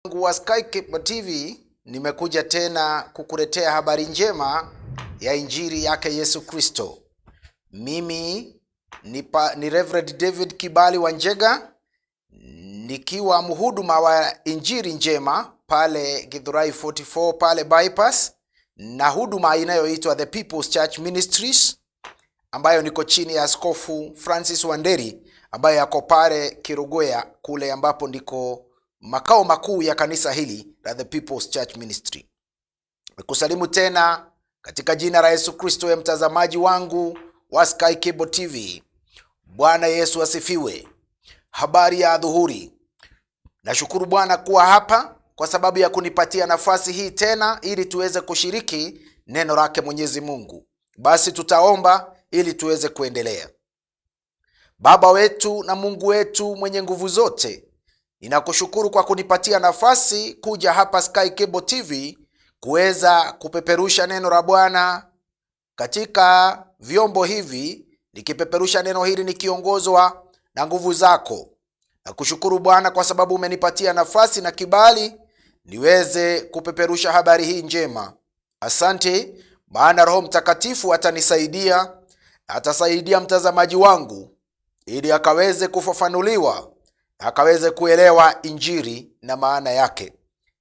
Wa Sky Cable TV, nimekuja tena kukuletea habari njema ya injili yake Yesu Kristo. Mimi ni Reverend David Kibali Wanjega nikiwa mhuduma wa injili njema pale Githurai 44 pale bypass, na huduma inayoitwa The People's Church Ministries ambayo niko chini ya Askofu Francis Wanderi ambaye yako pale Kirugoya kule ambapo ndiko makao makuu ya kanisa hili la The People's Church Ministry. Nikusalimu tena katika jina la Yesu Kristo ya mtazamaji wangu wa Sky Cable TV. Bwana Yesu asifiwe. Habari ya adhuhuri. Nashukuru Bwana kuwa hapa kwa sababu ya kunipatia nafasi hii tena ili tuweze kushiriki neno lake Mwenyezi Mungu. Basi tutaomba ili tuweze kuendelea. Baba wetu na Mungu wetu mwenye nguvu zote, ninakushukuru kwa kunipatia nafasi kuja hapa Sky Cable TV kuweza kupeperusha neno la Bwana katika vyombo hivi, nikipeperusha neno hili nikiongozwa na nguvu zako. Nakushukuru Bwana kwa sababu umenipatia nafasi na kibali niweze kupeperusha habari hii njema. Asante, maana Roho Mtakatifu atanisaidia, atasaidia mtazamaji wangu ili akaweze kufafanuliwa, akaweze kuelewa injili na maana yake.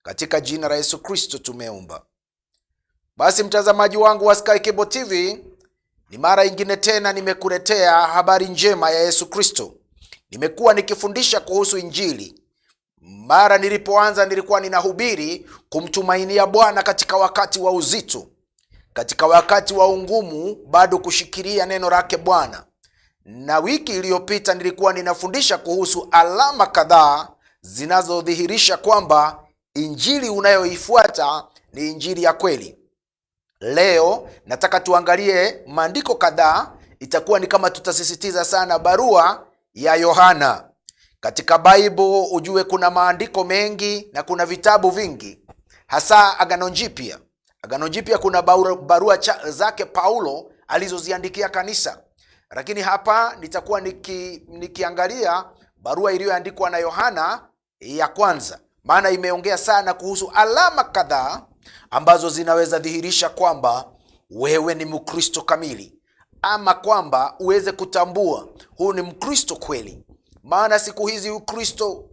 Katika jina la Yesu Kristo tumeomba. Basi mtazamaji wangu wa Sky Cable TV, ni mara ingine tena nimekuletea habari njema ya Yesu Kristo. Nimekuwa nikifundisha kuhusu injili. Mara nilipoanza nilikuwa ninahubiri kumtumainia Bwana katika wakati wa uzito, katika wakati wa ungumu, bado kushikilia neno lake Bwana. Na wiki iliyopita nilikuwa ninafundisha kuhusu alama kadhaa zinazodhihirisha kwamba injili unayoifuata ni injili ya kweli. Leo nataka tuangalie maandiko kadhaa, itakuwa ni kama tutasisitiza sana barua ya Yohana. Katika Bible ujue kuna maandiko mengi na kuna vitabu vingi, hasa Agano Jipya. Agano Jipya kuna barua zake Paulo alizoziandikia kanisa, lakini hapa nitakuwa nikiangalia barua iliyoandikwa na Yohana ya kwanza, maana imeongea sana kuhusu alama kadhaa ambazo zinaweza dhihirisha kwamba wewe ni Mkristo kamili, ama kwamba uweze kutambua huu ni Mkristo kweli. Maana siku hizi Ukristo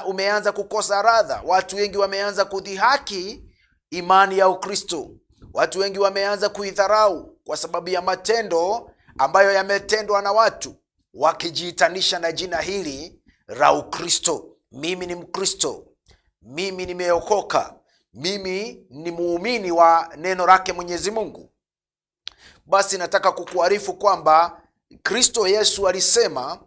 umeanza kukosa radha. Watu wengi wameanza kudhihaki imani ya Ukristo. Watu wengi wameanza kuidharau kwa sababu ya matendo ambayo yametendwa na watu wakijiitanisha na jina hili la Ukristo. Mimi ni Mkristo, mimi nimeokoka, mimi ni muumini wa neno lake Mwenyezi Mungu. Basi nataka kukuarifu kwamba Kristo Yesu alisema,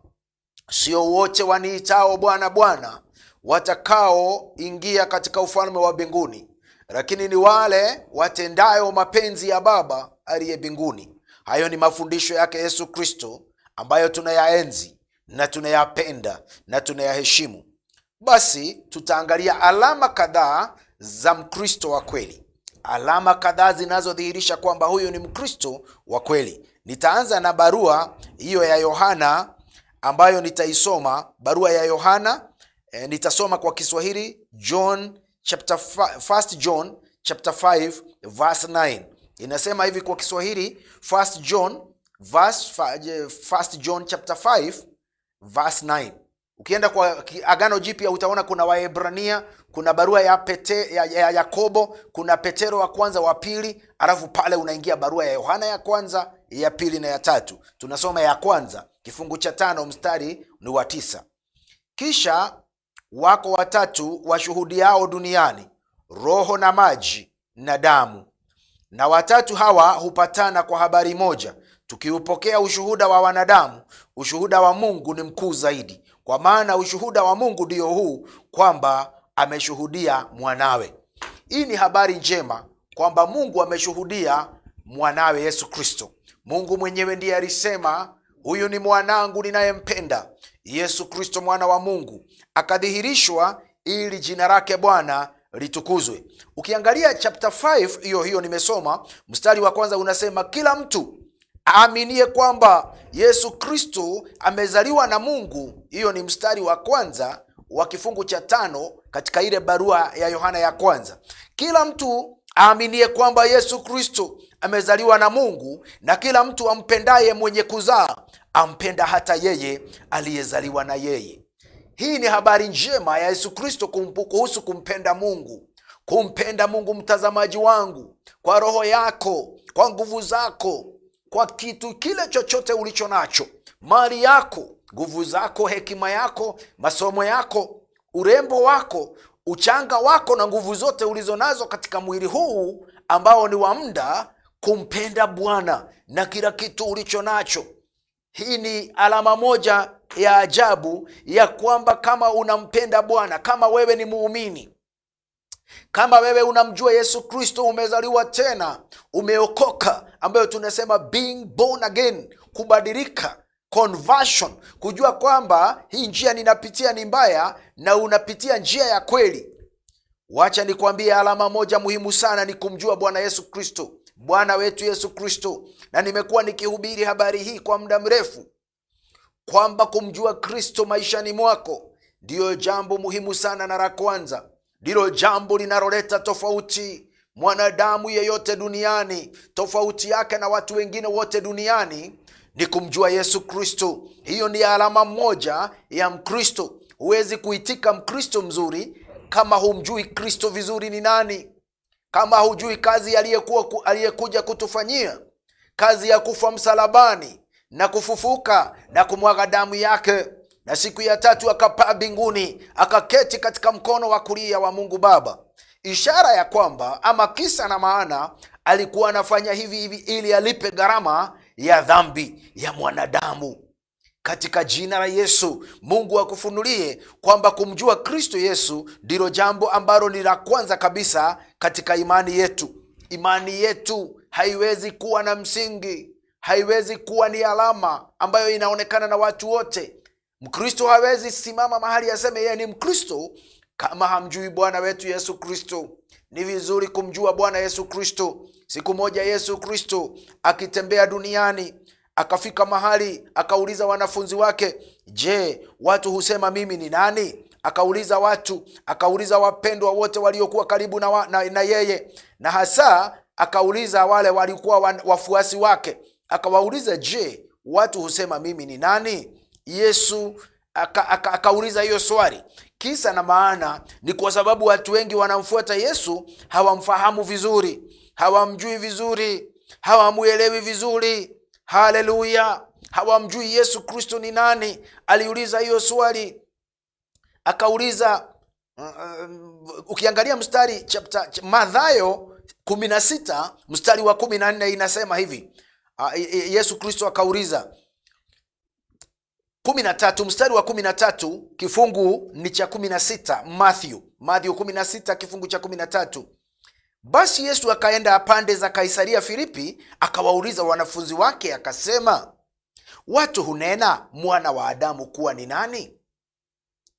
sio wote waniitao Bwana Bwana watakaoingia katika ufalme wa mbinguni, lakini ni wale watendayo mapenzi ya Baba aliye mbinguni. Hayo ni mafundisho yake Yesu Kristo ambayo tunayaenzi na tunayapenda na tunayaheshimu. Basi tutaangalia alama kadhaa za Mkristo wa kweli, alama kadhaa zinazodhihirisha kwamba huyu ni Mkristo wa kweli. Nitaanza na barua hiyo ya Yohana ambayo nitaisoma. Barua ya Yohana nitasoma kwa Kiswahili, John chapter 1 John chapter 5 verse 9. Inasema hivi kwa Kiswahili, 1 John verse 1 John chapter 5 verse 9. Ukienda kwa Agano Jipya utaona kuna Waebrania, kuna barua ya Yakobo, kuna Petero wa kwanza, wa pili, alafu pale unaingia barua ya Yohana ya kwanza, ya pili na ya tatu. Tunasoma ya kwanza kifungu cha 5 mstari ni wa 9. Kisha wako watatu washuhudiao duniani, roho na maji na damu, na watatu hawa hupatana kwa habari moja. Tukiupokea ushuhuda wa wanadamu, ushuhuda wa Mungu ni mkuu zaidi. Kwa maana ushuhuda wa Mungu ndio huu, kwamba ameshuhudia mwanawe. Hii ni habari njema kwamba Mungu ameshuhudia mwanawe Yesu Kristo. Mungu mwenyewe ndiye alisema, huyu ni mwanangu ninayempenda, Yesu Kristo mwana wa Mungu, akadhihirishwa ili jina lake Bwana litukuzwe. Ukiangalia chapter 5 hiyo hiyo nimesoma, mstari wa kwanza unasema, kila mtu aaminie kwamba Yesu Kristo amezaliwa na Mungu. Hiyo ni mstari wa kwanza wa kifungu cha 5 katika ile barua ya Yohana ya kwanza. Kila mtu aaminie kwamba Yesu Kristo amezaliwa na Mungu, na kila mtu ampendaye mwenye kuzaa ampenda hata yeye aliyezaliwa na yeye. Hii ni habari njema ya Yesu Kristo kuhusu kumpenda Mungu. Kumpenda Mungu, mtazamaji wangu, kwa roho yako, kwa nguvu zako, kwa kitu kile chochote ulicho nacho, mali yako, nguvu zako, hekima yako, masomo yako, urembo wako, uchanga wako na nguvu zote ulizo nazo katika mwili huu ambao ni wa muda, kumpenda Bwana na kila kitu ulicho nacho. Hii ni alama moja ya ajabu ya kwamba kama unampenda Bwana, kama wewe ni muumini, kama wewe unamjua Yesu Kristo, umezaliwa tena, umeokoka, ambayo tunasema being born again, kubadilika, conversion, kujua kwamba hii njia ninapitia ni mbaya na unapitia njia ya kweli. Wacha nikwambie, alama moja muhimu sana ni kumjua Bwana Yesu Kristo, Bwana wetu Yesu Kristo. Na nimekuwa nikihubiri habari hii kwa muda mrefu, kwamba kumjua Kristo maishani mwako ndiyo jambo muhimu sana na la kwanza, ndilo jambo linaloleta tofauti. Mwanadamu yeyote duniani, tofauti yake na watu wengine wote duniani ni kumjua Yesu Kristo. Hiyo ni alama moja ya Mkristo. Huwezi kuitika Mkristo mzuri kama humjui Kristo vizuri ni nani, kama hujui kazi aliyekuja kutufanyia, kazi ya kufa msalabani na kufufuka na kumwaga damu yake, na siku ya tatu akapaa mbinguni akaketi katika mkono wa kulia wa Mungu Baba. Ishara ya kwamba ama kisa na maana alikuwa anafanya hivi hivi ili alipe gharama ya dhambi ya mwanadamu. Katika jina la Yesu, Mungu akufunulie kwamba kumjua Kristo Yesu ndilo jambo ambalo ni la kwanza kabisa katika imani yetu. Imani yetu haiwezi kuwa na msingi, haiwezi kuwa ni alama ambayo inaonekana na watu wote. Mkristo hawezi simama mahali aseme yeye ni Mkristo kama hamjui Bwana wetu Yesu Kristo. Ni vizuri kumjua Bwana Yesu Kristo. Siku moja Yesu Kristo akitembea duniani akafika mahali akauliza wanafunzi wake, je, watu husema mimi ni nani? Akauliza watu, akauliza wapendwa wote waliokuwa karibu na yeye, na hasa akauliza wale walikuwa wafuasi wake, akawauliza, je, watu husema mimi ni nani? Yesu akauliza hiyo swali. Kisa na maana ni kwa sababu watu wengi wanamfuata Yesu hawamfahamu vizuri, hawamjui vizuri, hawamuelewi vizuri. Haleluya! Hawamjui Yesu Kristo ni nani. Aliuliza hiyo swali, akauliza ukiangalia mstari chapter Mathayo 16 mstari wa 14 inasema hivi, Yesu Kristo akauliza 13 mstari wa 13, kifungu ni cha 16, Matthew 16 kifungu cha 13. Basi Yesu akaenda pande za Kaisaria Filipi, akawauliza wanafunzi wake akasema, watu hunena mwana wa Adamu kuwa ni nani?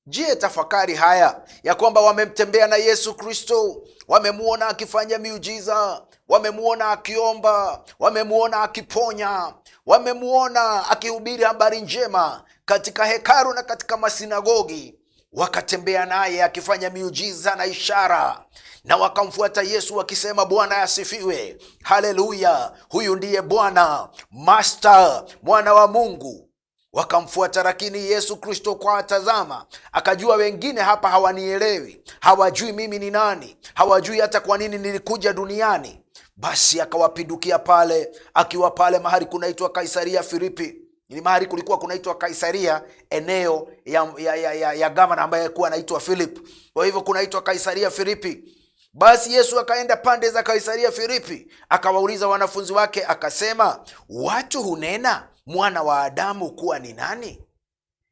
Je, tafakari haya ya kwamba wamemtembea na Yesu Kristo, wamemuona akifanya miujiza, wamemuona akiomba, wamemuona akiponya, wamemuona akihubiri habari njema katika hekalu na katika masinagogi, wakatembea naye akifanya miujiza na ishara, na wakamfuata Yesu wakisema, Bwana asifiwe, haleluya, huyu ndiye Bwana Master, mwana wa Mungu. Wakamfuata, lakini Yesu Kristo kwa atazama, akajua wengine hapa hawanielewi, hawajui mimi ni nani, hawajui hata kwa nini nilikuja duniani. Basi akawapindukia pale, akiwa pale mahali kunaitwa Kaisaria Filipi. Ni mahali kulikuwa kunaitwa Kaisaria, eneo ya gavana ambaye alikuwa anaitwa Philip. Kwa hivyo kunaitwa Kaisaria Filipi. Basi Yesu akaenda pande za Kaisaria Filipi, akawauliza wanafunzi wake akasema, watu hunena mwana wa Adamu kuwa ni nani?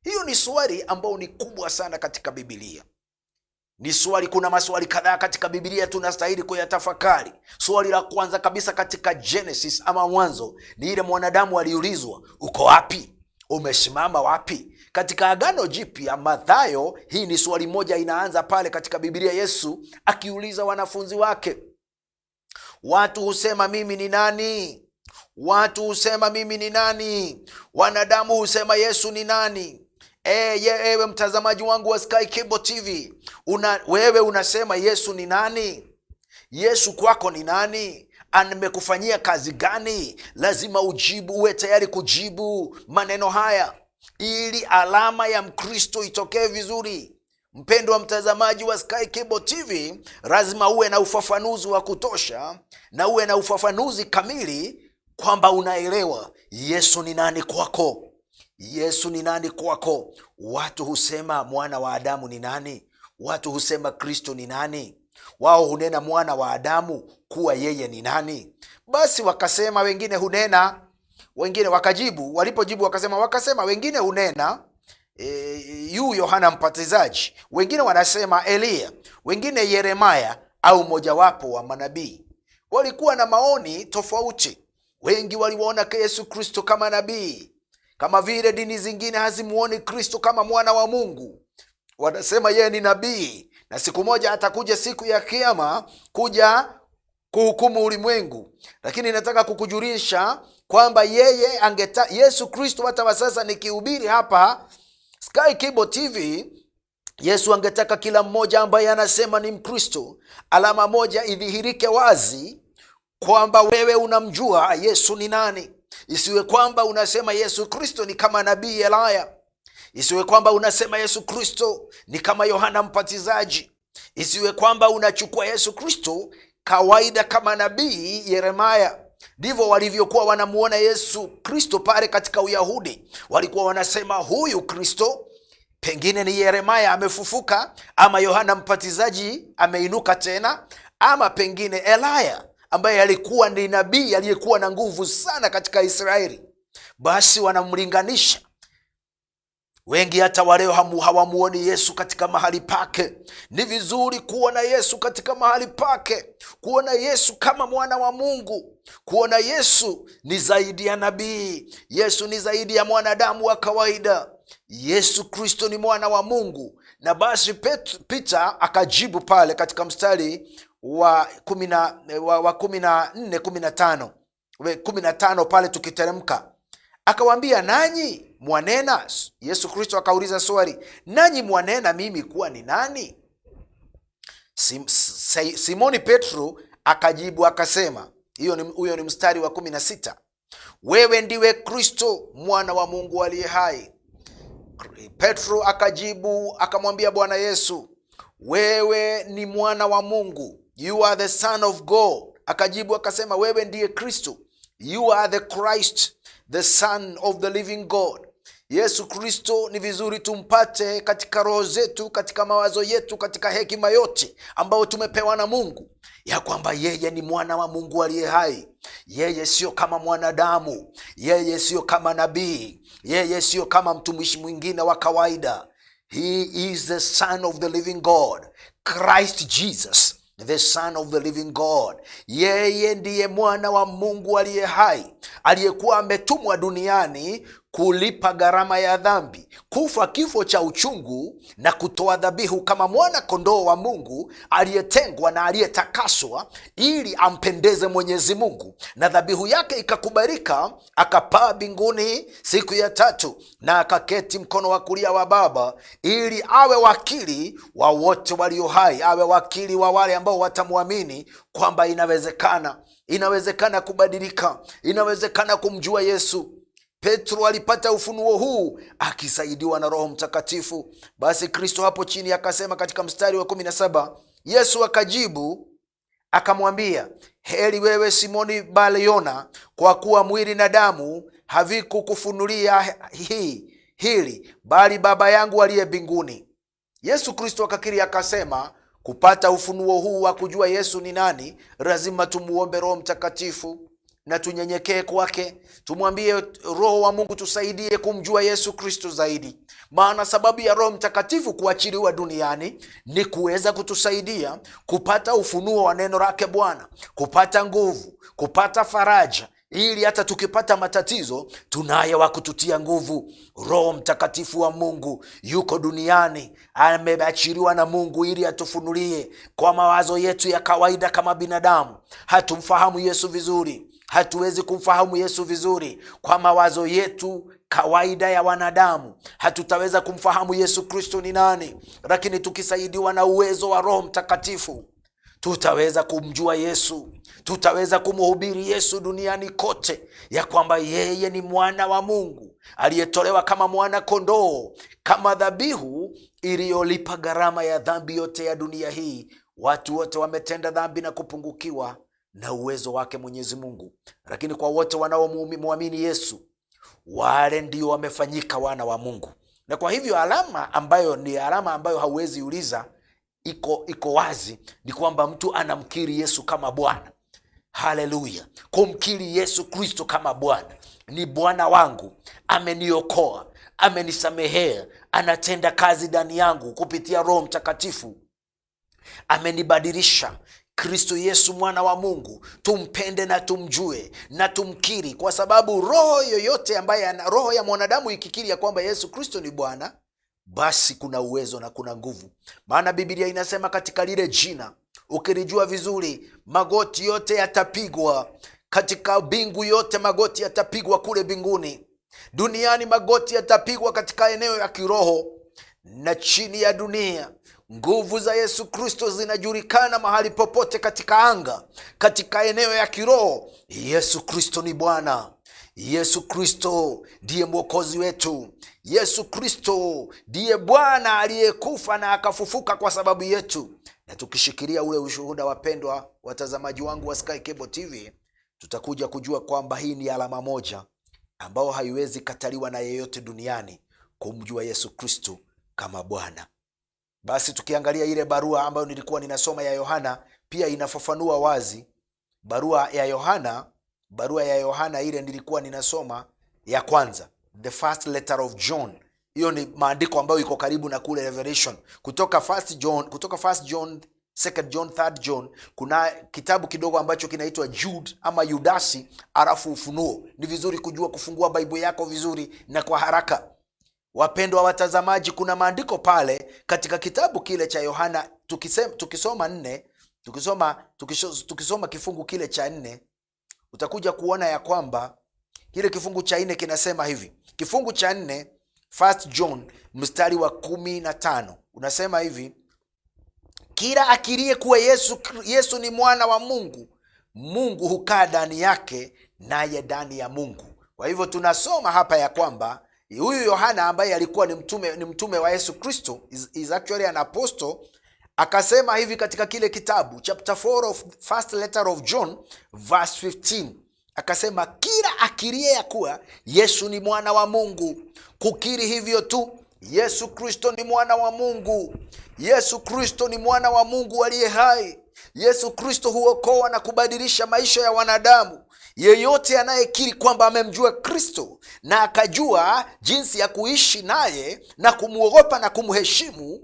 Hiyo ni swali ambayo ni kubwa sana katika Biblia. Ni swali, kuna maswali kadhaa katika Biblia tunastahili kuyatafakari. Swali la kwanza kabisa katika Genesis ama Mwanzo ni ile mwanadamu aliulizwa, uko wapi? Umesimama wapi? Katika Agano Jipya, Mathayo, hii ni swali moja inaanza pale katika Biblia, Yesu akiuliza wanafunzi wake, watu husema mimi ni nani? Watu husema mimi ni nani? Wanadamu husema Yesu ni nani? Ewe mtazamaji wangu wa Sky Cable TV, wewe unasema Yesu ni nani? Yesu kwako ni nani? Amekufanyia kazi gani? Lazima ujibu, uwe tayari kujibu maneno haya ili alama ya Mkristo itokee vizuri. Mpendwa mtazamaji wa Sky Cable TV, lazima uwe na ufafanuzi wa kutosha na uwe na ufafanuzi kamili kwamba unaelewa Yesu ni nani kwako. Yesu ni nani kwako? Watu husema mwana wa Adamu ni nani? Watu husema Kristo ni nani? Wao hunena mwana wa Adamu kuwa yeye ni nani? Basi wakasema, wengine hunena, wengine wakajibu. Walipojibu wakasema wengine hunena yu Yohana Mbatizaji, wengine wanasema Eliya, wengine Yeremaya au mojawapo wa manabii. Walikuwa na maoni tofauti. Wengi waliwaona Yesu Kristo kama nabii, kama vile dini zingine hazimuoni Kristo kama mwana wa Mungu. Wanasema yeye ni nabii na siku moja atakuja siku ya Kiyama kuja kuhukumu ulimwengu. Lakini nataka kukujulisha kwamba yeye Yesu Kristo, hata wa sasa nikihubiri hapa Sky Cable TV, Yesu angetaka kila mmoja ambaye anasema ni Mkristo, alama moja idhihirike wazi kwamba wewe unamjua Yesu ni nani. Isiwe kwamba unasema Yesu Kristo ni kama nabii Elaya. Isiwe kwamba unasema Yesu Kristo ni kama Yohana Mbatizaji. Isiwe kwamba unachukua Yesu Kristo kawaida kama nabii Yeremaya. Ndivyo walivyokuwa wanamuona Yesu Kristo pale katika Uyahudi. Walikuwa wanasema huyu Kristo pengine ni Yeremaya amefufuka, ama Yohana Mbatizaji ameinuka tena, ama pengine Elaya ambaye alikuwa ni nabii aliyekuwa na nguvu sana katika Israeli. Basi wanamlinganisha. Wengi hata waleo hawamuoni Yesu katika mahali pake. Ni vizuri kuona Yesu katika mahali pake, kuona Yesu kama mwana wa Mungu, kuona Yesu ni zaidi ya nabii, Yesu ni zaidi ya mwanadamu wa kawaida. Yesu Kristo ni mwana wa Mungu. Na basi Peter akajibu pale katika mstari wa 14, 15, 15 pale tukiteremka, akawaambia, nanyi mwanena? Yesu Kristo akauliza swali, nanyi mwanena mimi kuwa ni nani? Simoni Petro akajibu akasema, huyo ni mstari wa 16, wewe ndiwe Kristo mwana wa Mungu aliye hai. Petro akajibu akamwambia Bwana Yesu, wewe ni mwana wa Mungu, you are the son of God. Akajibu akasema, wewe ndiye Kristo, you are the Christ, the son of the living God. Yesu Kristo ni vizuri tumpate katika roho zetu, katika mawazo yetu, katika hekima yote ambayo tumepewa na Mungu, ya kwamba yeye ni mwana wa Mungu aliye hai. Yeye sio kama mwanadamu, yeye sio kama nabii, yeye sio kama mtumishi mwingine wa kawaida. He is the son of the living God, Christ Jesus, the son of the living God. Yeye ndiye mwana wa Mungu aliye hai, aliyekuwa ametumwa duniani kulipa gharama ya dhambi, kufa kifo cha uchungu na kutoa dhabihu kama mwana kondoo wa Mungu aliyetengwa na aliyetakaswa ili ampendeze Mwenyezi Mungu, na dhabihu yake ikakubalika, akapaa mbinguni siku ya tatu na akaketi mkono wa kulia wa Baba ili awe wakili wa wote walio hai, awe wakili wa wale ambao watamwamini kwamba inawezekana, inawezekana kubadilika, inawezekana kumjua Yesu. Petro alipata ufunuo huu akisaidiwa na Roho Mtakatifu. Basi Kristo hapo chini akasema katika mstari wa 17, Yesu akajibu akamwambia, heri wewe Simoni Bariona, kwa kuwa mwili na damu havikukufunulia hili, bali Baba yangu aliye mbinguni. Yesu Kristo akakiri akasema, kupata ufunuo huu wa kujua Yesu ni nani, lazima tumuombe Roho Mtakatifu na tunyenyekee kwake, tumwambie Roho wa Mungu tusaidie kumjua Yesu Kristo zaidi. Maana sababu ya Roho Mtakatifu kuachiliwa duniani ni kuweza kutusaidia kupata ufunuo wa neno lake Bwana, kupata nguvu, kupata faraja, ili hata tukipata matatizo tunaye wa kututia nguvu. Roho Mtakatifu wa Mungu yuko duniani, ameachiliwa na Mungu ili atufunulie. Kwa mawazo yetu ya kawaida kama binadamu hatumfahamu Yesu vizuri, hatuwezi kumfahamu Yesu vizuri kwa mawazo yetu Kawaida ya wanadamu hatutaweza kumfahamu Yesu Kristo ni nani, lakini tukisaidiwa na uwezo wa Roho Mtakatifu tutaweza kumjua Yesu, tutaweza kumhubiri Yesu duniani kote, ya kwamba yeye ni mwana wa Mungu aliyetolewa kama mwana kondoo, kama dhabihu iliyolipa gharama ya dhambi yote ya dunia hii. Watu wote wametenda dhambi na kupungukiwa na uwezo wake Mwenyezi Mungu, lakini kwa wote wanaomwamini Yesu, wale ndio wamefanyika wana wa Mungu. Na kwa hivyo alama ambayo ni alama ambayo hauwezi uliza, iko wazi, ni kwamba mtu anamkiri Yesu kama Bwana. Haleluya! Kumkiri Yesu Kristo kama Bwana, ni Bwana wangu, ameniokoa, amenisamehea, anatenda kazi ndani yangu kupitia Roho Mtakatifu, amenibadilisha. Kristo Yesu mwana wa Mungu, tumpende na tumjue na tumkiri, kwa sababu roho yoyote ambaye roho ya mwanadamu ikikiri ya kwamba Yesu Kristo ni Bwana, basi kuna uwezo na kuna nguvu. Maana Biblia inasema katika lile jina, ukilijua vizuri, magoti yote yatapigwa katika mbingu yote, magoti yatapigwa kule mbinguni, duniani magoti yatapigwa katika eneo ya kiroho na chini ya dunia. Nguvu za Yesu Kristo zinajulikana mahali popote katika anga, katika eneo ya kiroho. Yesu Kristo ni Bwana. Yesu Kristo ndiye mwokozi wetu. Yesu Kristo ndiye Bwana aliyekufa na akafufuka kwa sababu yetu. Na tukishikilia ule ushuhuda, wapendwa watazamaji wangu wa Sky Cable TV, tutakuja kujua kwamba hii ni alama moja ambayo haiwezi kataliwa na yeyote duniani, kumjua Yesu Kristo kama Bwana. Basi tukiangalia ile barua ambayo nilikuwa ninasoma ya Yohana, pia inafafanua wazi. Barua ya Yohana, barua ya Yohana ile nilikuwa ninasoma ya kwanza, the first letter of John. Hiyo ni maandiko ambayo iko karibu na kule Revelation, kutoka first John, kutoka first John, second John, third John, kuna kitabu kidogo ambacho kinaitwa Jude ama Yudasi, alafu Ufunuo. Ni vizuri kujua kufungua Bible yako vizuri na kwa haraka. Wapendwa watazamaji, kuna maandiko pale katika kitabu kile cha Yohana, tukisoma nne, tukisoma kifungu kile cha 4, utakuja kuona ya kwamba kile kifungu cha 4 kinasema hivi. Kifungu cha 4, First John mstari wa 15 unasema hivi: kila akirie kuwa Yesu ni mwana wa Mungu, Mungu hukaa ndani yake naye ndani ya Mungu. Kwa hivyo tunasoma hapa ya kwamba huyu Yohana ambaye alikuwa ni mtume wa Yesu Kristo, is actually an apostle, akasema hivi katika kile kitabu chapter 4 of first letter of John verse 15, akasema kila akirie ya kuwa Yesu ni mwana wa Mungu. Kukiri hivyo tu, Yesu Kristo ni mwana wa Mungu. Yesu Kristo ni mwana wa Mungu aliye hai. Yesu Kristo huokoa na kubadilisha maisha ya wanadamu. Yeyote anayekiri kwamba amemjua Kristo na akajua jinsi ya kuishi naye na kumuogopa na kumheshimu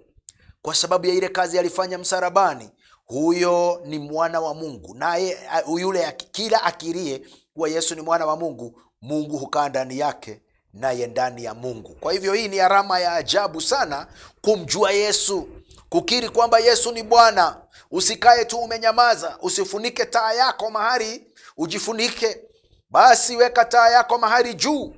kwa sababu ya ile kazi alifanya msalabani, huyo ni mwana wa Mungu. Naye yule kila akirie kuwa Yesu ni mwana wa Mungu, Mungu hukaa ndani yake naye ndani ya Mungu. Kwa hivyo hii ni alama ya ajabu sana, kumjua Yesu, kukiri kwamba Yesu ni Bwana. Usikae tu umenyamaza, usifunike taa yako mahali, ujifunike. Basi weka taa yako mahali juu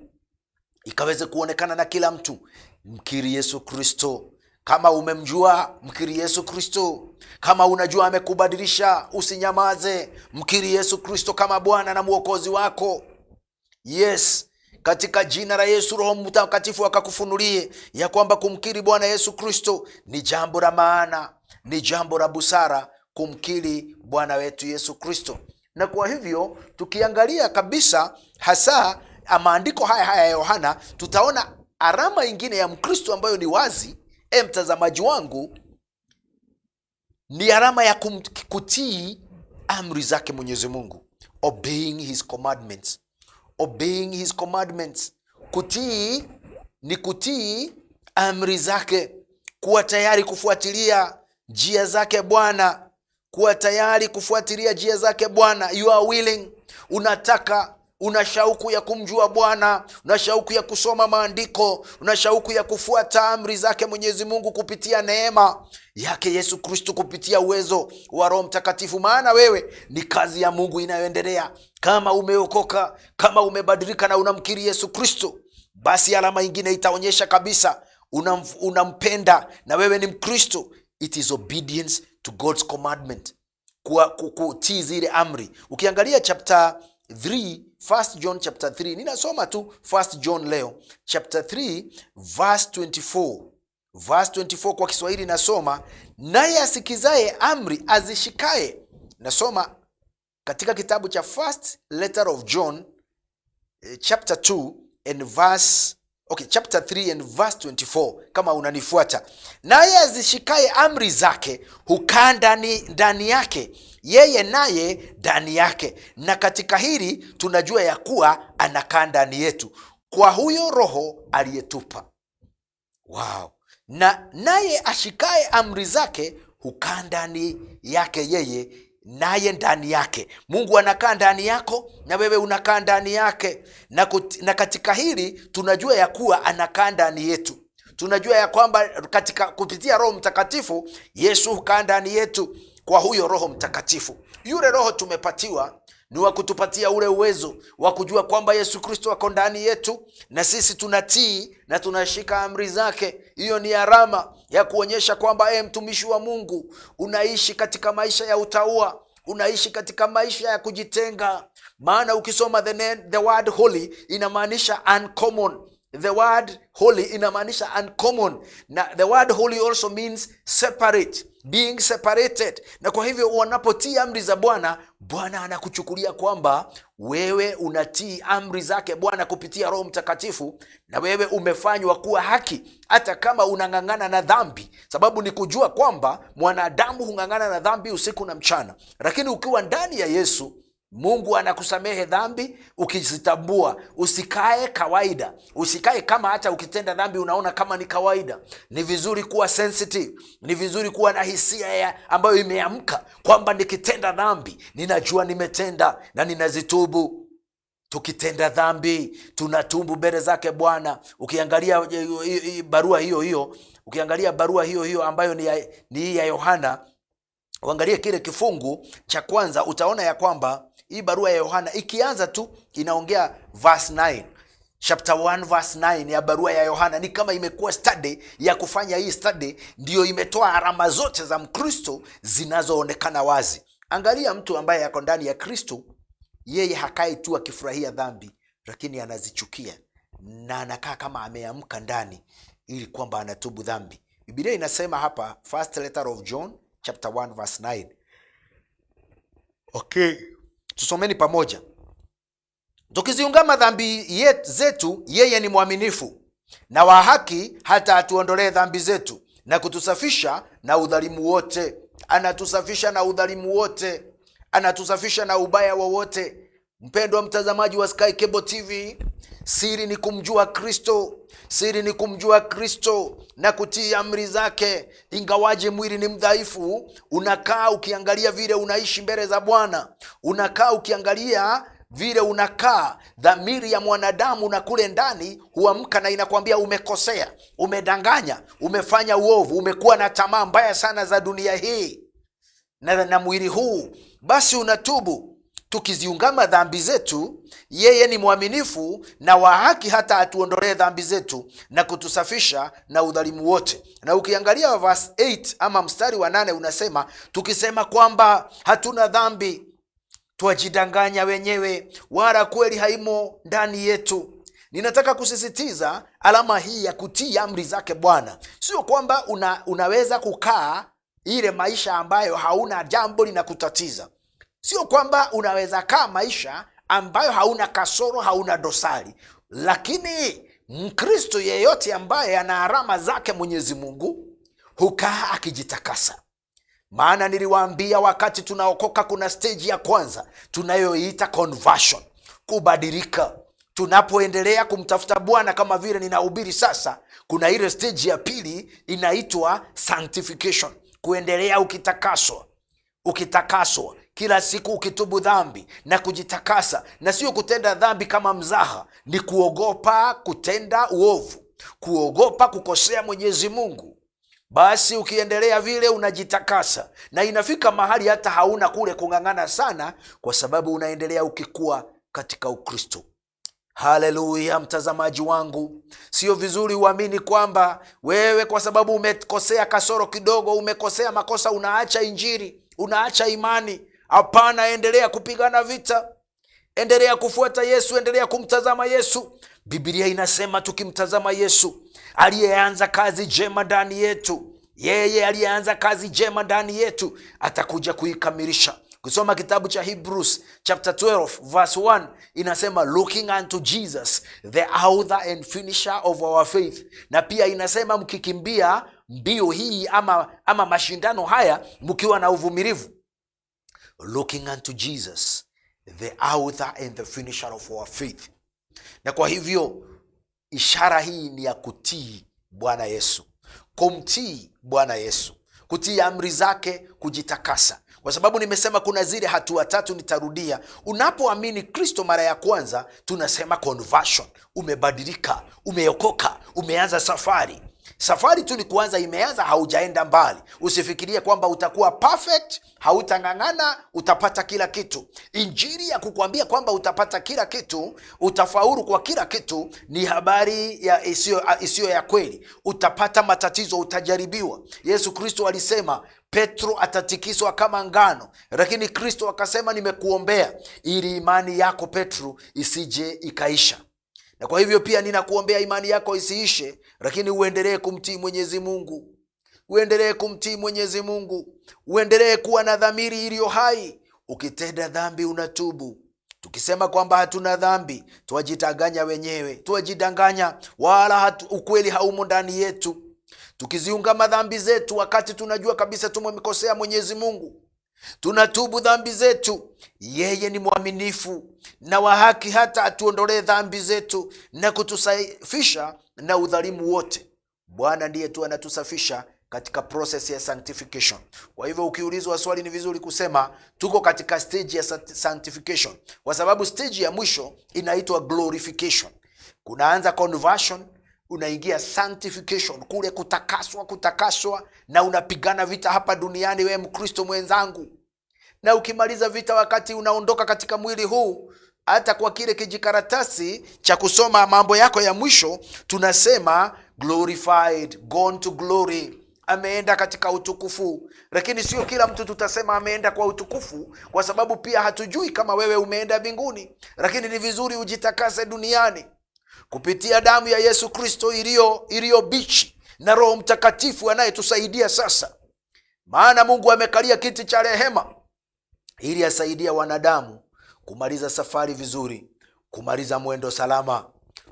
ikaweze kuonekana na kila mtu. Mkiri Yesu Kristo. Kama umemjua, mkiri Yesu Kristo. Kama unajua amekubadilisha, usinyamaze. Mkiri Yesu Kristo kama Bwana na Mwokozi wako. Yes, katika jina la Yesu, Roho Mtakatifu akakufunulie ya kwamba kumkiri Bwana Yesu Kristo ni jambo la maana, ni jambo la busara kumkiri Bwana wetu Yesu Kristo. Na kwa hivyo tukiangalia kabisa hasa maandiko haya haya ya Yohana, tutaona alama ingine ya Mkristo ambayo ni wazi, mtazamaji wangu, ni alama ya kutii amri zake Mwenyezi Mungu, obeying his commandments. Obeying his commandments. Kutii ni kutii amri zake, kuwa tayari kufuatilia njia zake Bwana, kuwa tayari kufuatilia njia zake Bwana. You are willing, unataka, una shauku ya kumjua Bwana, una shauku ya kusoma maandiko, una shauku ya kufuata amri zake Mwenyezi Mungu kupitia neema yake Yesu Kristo, kupitia uwezo wa Roho Mtakatifu. Maana wewe ni kazi ya Mungu inayoendelea. Kama umeokoka, kama umebadilika na unamkiri Yesu Kristo, Basi alama ingine itaonyesha kabisa unampenda na wewe ni Mkristo. It is obedience to God's commandment, kutii zile amri. Ukiangalia chapter 3, 1 John chapter 3, ninasoma tu 1 John leo chapter 3 verse 24. Verse 24 kwa Kiswahili nasoma, naye asikizaye amri azishikaye. Nasoma katika kitabu cha First Letter of John, chapter 2 and verse, okay, chapter 3 and verse 24, kama unanifuata. Naye azishikaye amri zake hukaa ndani yake, yeye naye ndani yake. Na katika hili tunajua ya kuwa anakaa ndani yetu kwa huyo Roho aliyetupa. Wow. Na naye ashikaye amri zake hukaa ndani yake yeye naye ndani yake. Mungu anakaa ndani yako na wewe unakaa ndani yake. Na katika hili tunajua ya kuwa anakaa ndani yetu. Tunajua ya kwamba katika kupitia Roho Mtakatifu Yesu hukaa ndani yetu kwa huyo Roho Mtakatifu. Yule Roho tumepatiwa ni wa kutupatia ule uwezo wa kujua kwamba Yesu Kristo ako ndani yetu na sisi tunatii na tunashika amri zake. Hiyo ni alama ya kuonyesha kwamba mtumishi wa Mungu, unaishi katika maisha ya utaua, unaishi katika maisha ya kujitenga. Maana ukisoma the word holy inamaanisha uncommon. The word holy inamaanisha uncommon, na the word holy also means separate, being separated. Na kwa hivyo wanapotii amri za Bwana, Bwana anakuchukulia kwamba wewe unatii amri zake Bwana kupitia Roho Mtakatifu, na wewe umefanywa kuwa haki hata kama unang'ang'ana na dhambi. Sababu ni kujua kwamba mwanadamu hung'ang'ana na dhambi usiku na mchana, lakini ukiwa ndani ya Yesu, Mungu anakusamehe dhambi ukizitambua. Usikae kawaida, usikae kama hata ukitenda dhambi unaona kama ni kawaida. Ni vizuri kuwa sensitive, ni vizuri kuwa na hisia ambayo imeamka kwamba nikitenda dhambi ninajua nimetenda na ninazitubu. Tukitenda dhambi tunatubu mbele zake Bwana. Ukiangalia barua hiyo hiyo, ukiangalia barua hiyo hiyo ambayo ni ya Yohana, uangalie kile kifungu cha kwanza, utaona ya kwamba hii barua ya Yohana ikianza tu inaongea verse 9, chapter 1 verse 9 ya barua ya Yohana ni kama imekuwa study ya kufanya. Hii study ndiyo imetoa alama zote za Mkristo zinazoonekana wazi. Angalia mtu ambaye ako ndani ya Kristo, yeye hakai tu akifurahia dhambi, lakini anazichukia na anakaa kama ameamka ndani ili kwamba anatubu dhambi. Biblia inasema hapa, First Letter of John chapter 1 verse 9. Okay, tusomeni pamoja. Tukiziungama dhambi zetu, yeye ni mwaminifu na wa haki hata atuondolee dhambi zetu na kutusafisha na udhalimu wote. Anatusafisha na udhalimu wote, anatusafisha na ubaya wowote. Mpendwa mtazamaji wa Sky Cable TV, siri ni kumjua Kristo, siri ni kumjua Kristo na kutii amri zake. Ingawaje mwili ni mdhaifu, unakaa ukiangalia vile unaishi mbele za Bwana, unakaa ukiangalia vile unakaa. Dhamiri ya mwanadamu na kule ndani huamka na inakwambia umekosea, umedanganya, umefanya uovu, umekuwa na tamaa mbaya sana za dunia hii na mwili huu, basi unatubu. Tukiziungama dhambi zetu, yeye ni mwaminifu na wa haki hata atuondolee dhambi zetu na kutusafisha na udhalimu wote. Na ukiangalia verse 8 ama mstari wa 8 unasema, tukisema kwamba hatuna dhambi twajidanganya wenyewe, wala kweli haimo ndani yetu. Ninataka kusisitiza alama hii ya kutii amri zake Bwana. Sio kwamba unaweza kukaa ile maisha ambayo hauna jambo linakutatiza. Sio kwamba unaweza kaa maisha ambayo hauna kasoro, hauna dosari. Lakini Mkristo yeyote ambaye ana alama zake Mwenyezi Mungu hukaa akijitakasa. Maana niliwaambia wakati tunaokoka kuna stage ya kwanza tunayoiita conversion, kubadilika. Tunapoendelea kumtafuta Bwana kama vile ninahubiri sasa, kuna ile stage ya pili inaitwa sanctification, kuendelea ukitakaswa, ukitakaswa kila siku, ukitubu dhambi na kujitakasa, na sio kutenda dhambi kama mzaha, ni kuogopa kutenda uovu, kuogopa kukosea Mwenyezi Mungu. Basi ukiendelea vile unajitakasa, na inafika mahali hata hauna kule kung'ang'ana sana, kwa sababu unaendelea ukikua katika Ukristo. Haleluya, mtazamaji wangu, sio vizuri uamini kwamba wewe kwa sababu umekosea kasoro kidogo, umekosea makosa, unaacha Injili, unaacha imani. Hapana, endelea kupigana vita, endelea kufuata Yesu, endelea kumtazama Yesu. Biblia inasema tukimtazama Yesu aliyeanza kazi njema ndani yetu, yeye aliyeanza kazi njema ndani yetu atakuja kuikamilisha. Kusoma kitabu cha Hebrews chapter 12 verse 1 inasema, "Looking unto Jesus, the author and finisher of our faith." Na pia inasema mkikimbia mbio hii ama mashindano haya mkiwa na uvumilivu. Looking unto Jesus, the author and the finisher of our faith. Na kwa hivyo ishara hii ni ya kutii Bwana Yesu, kumtii Bwana Yesu, kutii amri zake, kujitakasa. Kwa sababu nimesema kuna zile hatua tatu, nitarudia. Unapoamini Kristo mara ya kwanza, tunasema conversion, umebadilika, umeokoka, umeanza safari. Safari tu ni kuanza, imeanza, haujaenda mbali. Usifikirie kwamba utakuwa perfect, hautang'ang'ana, utapata kila kitu. Injili ya kukwambia kwamba utapata kila kitu, utafaulu kwa kila kitu, ni habari ya isiyo ya kweli. Utapata matatizo, utajaribiwa. Yesu Kristo alisema Petro atatikiswa kama ngano, lakini Kristo akasema, "Nimekuombea ili imani yako, Petro, isije ikaisha." Na kwa hivyo pia ninakuombea imani yako isiishe, lakini uendelee kumtii Mwenyezi Mungu, uendelee kumtii Mwenyezi Mungu, uendelee kuwa na dhamiri iliyo hai. Ukitenda dhambi unatubu. Tukisema kwamba hatuna dhambi, twajidanganya wenyewe, twajidanganya, wala ukweli haumo ndani yetu. Tukiziungama dhambi zetu wakati tunajua kabisa tumemkosea Mwenyezi Mungu, tunatubu dhambi zetu, yeye ni mwaminifu na wa haki hata atuondolee dhambi zetu na kutusafisha na udhalimu wote. Bwana ndiye tu anatusafisha katika process ya sanctification. Kwa hivyo ukiulizwa swali, ni vizuri kusema tuko katika stage ya sanctification, kwa sababu stage ya mwisho inaitwa glorification. Kunaanza conversion, unaingia sanctification, kule kutakaswa, kutakaswa, na unapigana vita hapa duniani, wewe Mkristo mwenzangu. Na ukimaliza vita, wakati unaondoka katika mwili huu, hata kwa kile kijikaratasi cha kusoma mambo yako ya mwisho, tunasema glorified, gone to glory, ameenda katika utukufu. Lakini sio kila mtu tutasema ameenda kwa utukufu, kwa sababu pia hatujui kama wewe umeenda mbinguni. Lakini ni vizuri ujitakase duniani kupitia damu ya Yesu Kristo iliyo bichi na Roho Mtakatifu anayetusaidia sasa, maana Mungu amekalia kiti cha rehema ili asaidia wanadamu kumaliza safari vizuri, kumaliza mwendo salama.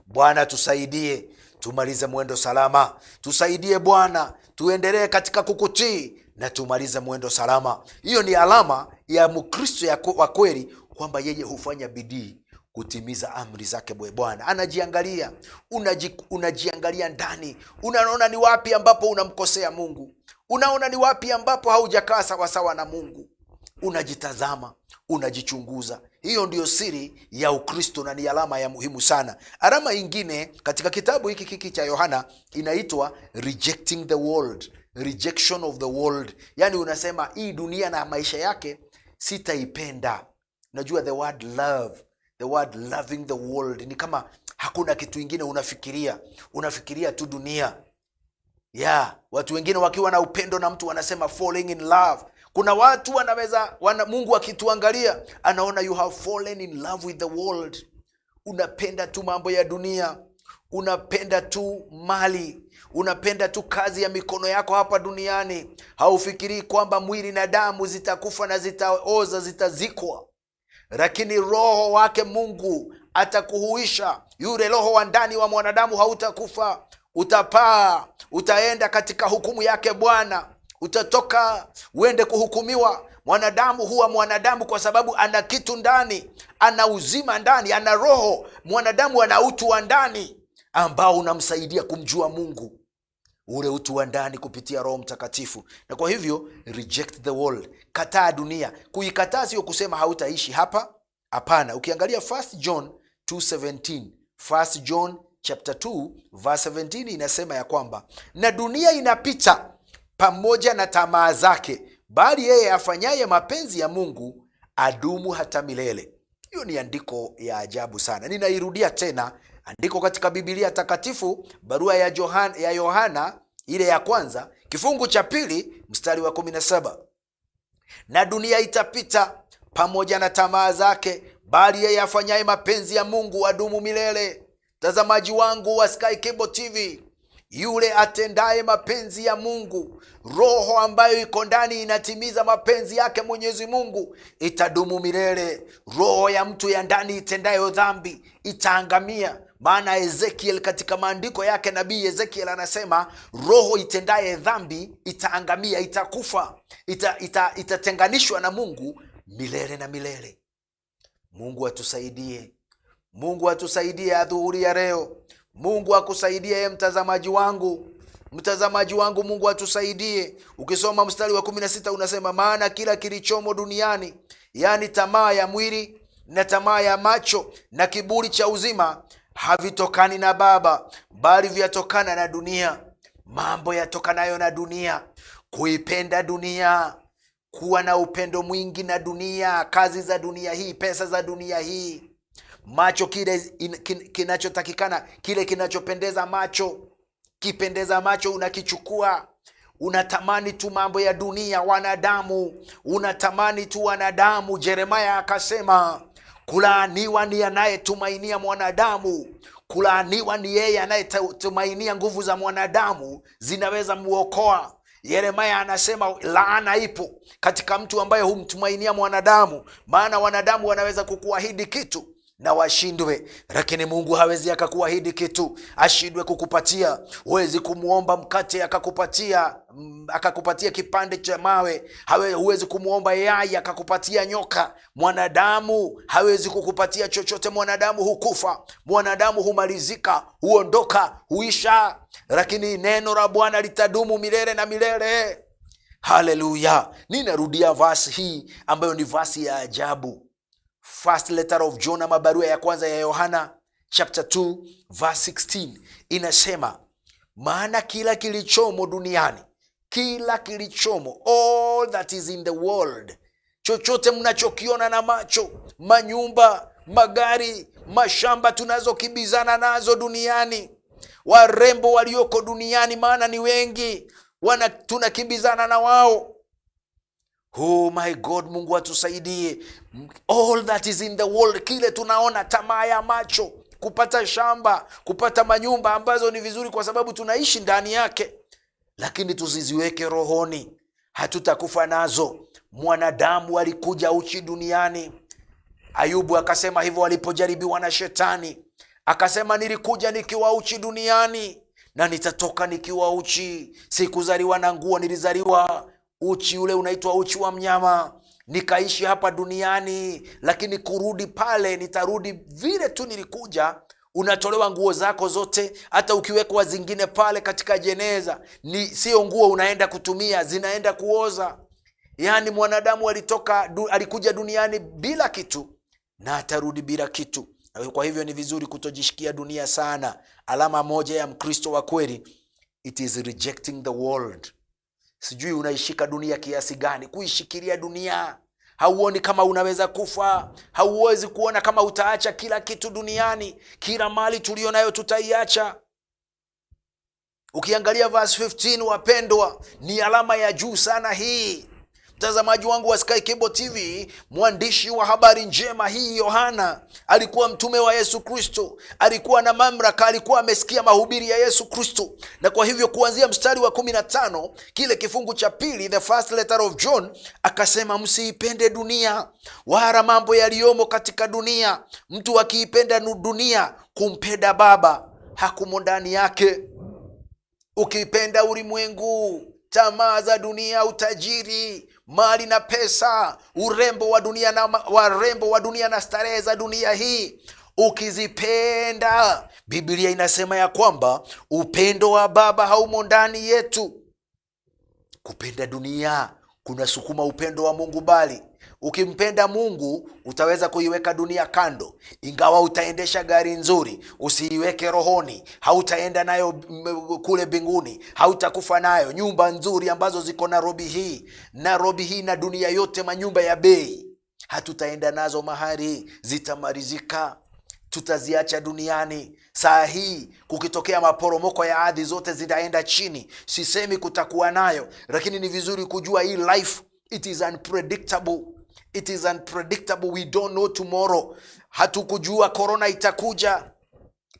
Bwana tusaidie tumalize mwendo salama, tusaidie Bwana tuendelee katika kukutii na tumalize mwendo salama. Hiyo ni alama ya Mkristo wa kweli kwamba yeye hufanya bidii kutimiza amri zake. Bwana anajiangalia, unajiangalia ndani, unaona ni wapi ambapo unamkosea Mungu, unaona ni wapi ambapo haujakaa sawasawa na Mungu, unajitazama, unajichunguza. Hiyo ndiyo siri ya Ukristo na ni alama ya muhimu sana. Alama ingine katika kitabu hiki kiki cha Yohana inaitwa rejecting the world, rejection of the world. Yani unasema hii dunia na maisha yake sitaipenda. Unajua the word love, the word loving the world ni kama hakuna kitu ingine unafikiria, unafikiria tu dunia. Yeah, watu wengine wakiwa na upendo na mtu wanasema falling in love. Kuna watu wanaweza Mungu akituangalia anaona you have fallen in love with the world. Unapenda tu mambo ya dunia, unapenda tu mali, unapenda tu kazi ya mikono yako hapa duniani. Haufikirii kwamba mwili na damu zitakufa na zitaoza, zitazikwa, lakini roho wake Mungu atakuhuisha. Yule roho wa ndani wa mwanadamu hautakufa, utapaa, utaenda katika hukumu yake Bwana, utatoka uende kuhukumiwa. Mwanadamu huwa mwanadamu kwa sababu ana kitu ndani, ana uzima ndani, ana roho. Mwanadamu ana utu wa ndani ambao unamsaidia kumjua Mungu, ule utu wa ndani kupitia Roho Mtakatifu. Na kwa hivyo reject the world, kataa dunia. Kuikataa sio kusema hautaishi hapa, hapana. Ukiangalia 1 John 2:17, 1 John chapter 2 verse 17 inasema ya kwamba na dunia inapita pamoja na tamaa zake, bali yeye afanyaye mapenzi ya Mungu adumu hata milele. Hiyo ni andiko ya ajabu sana. Ninairudia tena, andiko katika Biblia Takatifu, barua ya Yohana ile ya kwanza, kifungu cha pili, mstari wa 17. Na dunia itapita pamoja na tamaa zake, bali yeye afanyaye mapenzi ya Mungu adumu milele. Mtazamaji wangu wa Sky Cable TV, yule atendaye mapenzi ya Mungu, roho ambayo iko ndani inatimiza mapenzi yake Mwenyezi Mungu, itadumu milele. Roho ya mtu ya ndani itendayo dhambi itaangamia. Maana Ezekiel katika maandiko yake, nabii Ezekiel anasema roho itendaye dhambi itaangamia, itakufa, itatenganishwa na Mungu milele na milele. Mungu atusaidie, Mungu atusaidie adhuhuri ya leo. Mungu akusaidie ye mtazamaji wangu, mtazamaji wangu, Mungu atusaidie. Ukisoma mstari wa 16 unasema, maana kila kilichomo duniani, yaani tamaa ya mwili na tamaa ya macho na kiburi cha uzima, havitokani na Baba, bali vyatokana na dunia. Mambo yatokanayo na dunia, kuipenda dunia, kuwa na upendo mwingi na dunia, kazi za dunia hii, pesa za dunia hii, macho, kile kinachotakikana, kile kinachopendeza macho, kipendeza macho unakichukua. Unatamani tu mambo ya dunia, wanadamu, unatamani tu wanadamu. Jeremaya akasema, kulaaniwa ni anayetumainia mwanadamu, kulaaniwa ni yeye anayetumainia nguvu za mwanadamu zinaweza muokoa. Yeremaya anasema laana ipo katika mtu ambaye humtumainia mwanadamu, maana wanadamu wanaweza kukuahidi kitu na washindwe, lakini Mungu hawezi akakuahidi kitu ashindwe kukupatia. Huwezi kumuomba mkate akakupatia kipande cha mawe. Huwezi kumuomba yai akakupatia nyoka. Mwanadamu hawezi kukupatia chochote. Mwanadamu hukufa, mwanadamu humalizika, huondoka, huisha, lakini neno la Bwana litadumu milele na milele. Haleluya! Ninarudia vasi hii ambayo ni vasi ya ajabu. First letter of John, ama barua ya kwanza ya Yohana chapter 2 verse 16 inasema, maana kila kilichomo duniani, kila kilichomo, all that is in the world, chochote mnachokiona na macho, manyumba, magari, mashamba tunazokibizana nazo duniani, warembo walioko duniani, maana ni wengi, tunakibizana na wao. Oh my God, Mungu atusaidie. All that is in the world, kile tunaona, tamaa ya macho, kupata shamba, kupata manyumba ambazo ni vizuri kwa sababu tunaishi ndani yake, lakini tusiziweke rohoni, hatutakufa nazo. Mwanadamu alikuja uchi duniani. Ayubu akasema hivyo alipojaribiwa na shetani, akasema nilikuja nikiwa uchi duniani na nitatoka nikiwa uchi. Sikuzaliwa na nguo, nilizaliwa uchi, ule unaitwa uchi wa mnyama. Nikaishi hapa duniani, lakini kurudi pale nitarudi vile tu nilikuja. Unatolewa nguo zako zote, hata ukiwekwa zingine pale katika jeneza, ni sio nguo unaenda kutumia, zinaenda kuoza. Yaani mwanadamu alikuja duniani bila kitu na atarudi bila kitu. Kwa hivyo ni vizuri kutojishikia dunia sana. Alama moja ya Mkristo wa kweli, it is rejecting the world. Sijui unaishika dunia kiasi gani, kuishikilia dunia. Hauoni kama unaweza kufa, hauwezi kuona kama utaacha kila kitu duniani, kila mali tulio nayo tutaiacha. Ukiangalia verse 15, wapendwa, ni alama ya juu sana hii. Mtazamaji wangu wa Sky Cable TV, mwandishi wa habari njema hii Yohana alikuwa mtume wa Yesu Kristo, alikuwa na mamlaka, alikuwa amesikia mahubiri ya Yesu Kristo, na kwa hivyo kuanzia mstari wa 15 kile kifungu cha pili, the first letter of John, akasema msiipende dunia wala mambo yaliyomo katika dunia. Mtu akiipenda dunia, kumpenda Baba hakumo ndani yake. Ukipenda ulimwengu, tamaa za dunia, utajiri, mali na pesa, urembo wa dunia na warembo wa dunia na starehe za dunia hii, ukizipenda, Biblia inasema ya kwamba upendo wa Baba haumo ndani yetu. Kupenda dunia kunasukuma upendo wa Mungu bali ukimpenda Mungu utaweza kuiweka dunia kando. Ingawa utaendesha gari nzuri, usiiweke rohoni, hautaenda nayo kule mbinguni, hautakufa nayo. Nyumba nzuri ambazo ziko Nairobi hii, Nairobi hii na dunia yote, manyumba ya bei Hatutaenda nazo mahali, zitamalizika, tutaziacha duniani. Saa hii kukitokea maporomoko ya ardhi, zote zitaenda chini. Sisemi kutakuwa nayo, lakini ni vizuri kujua hii life, it is unpredictable. It is unpredictable. We don't know tomorrow. Hatukujua korona itakuja,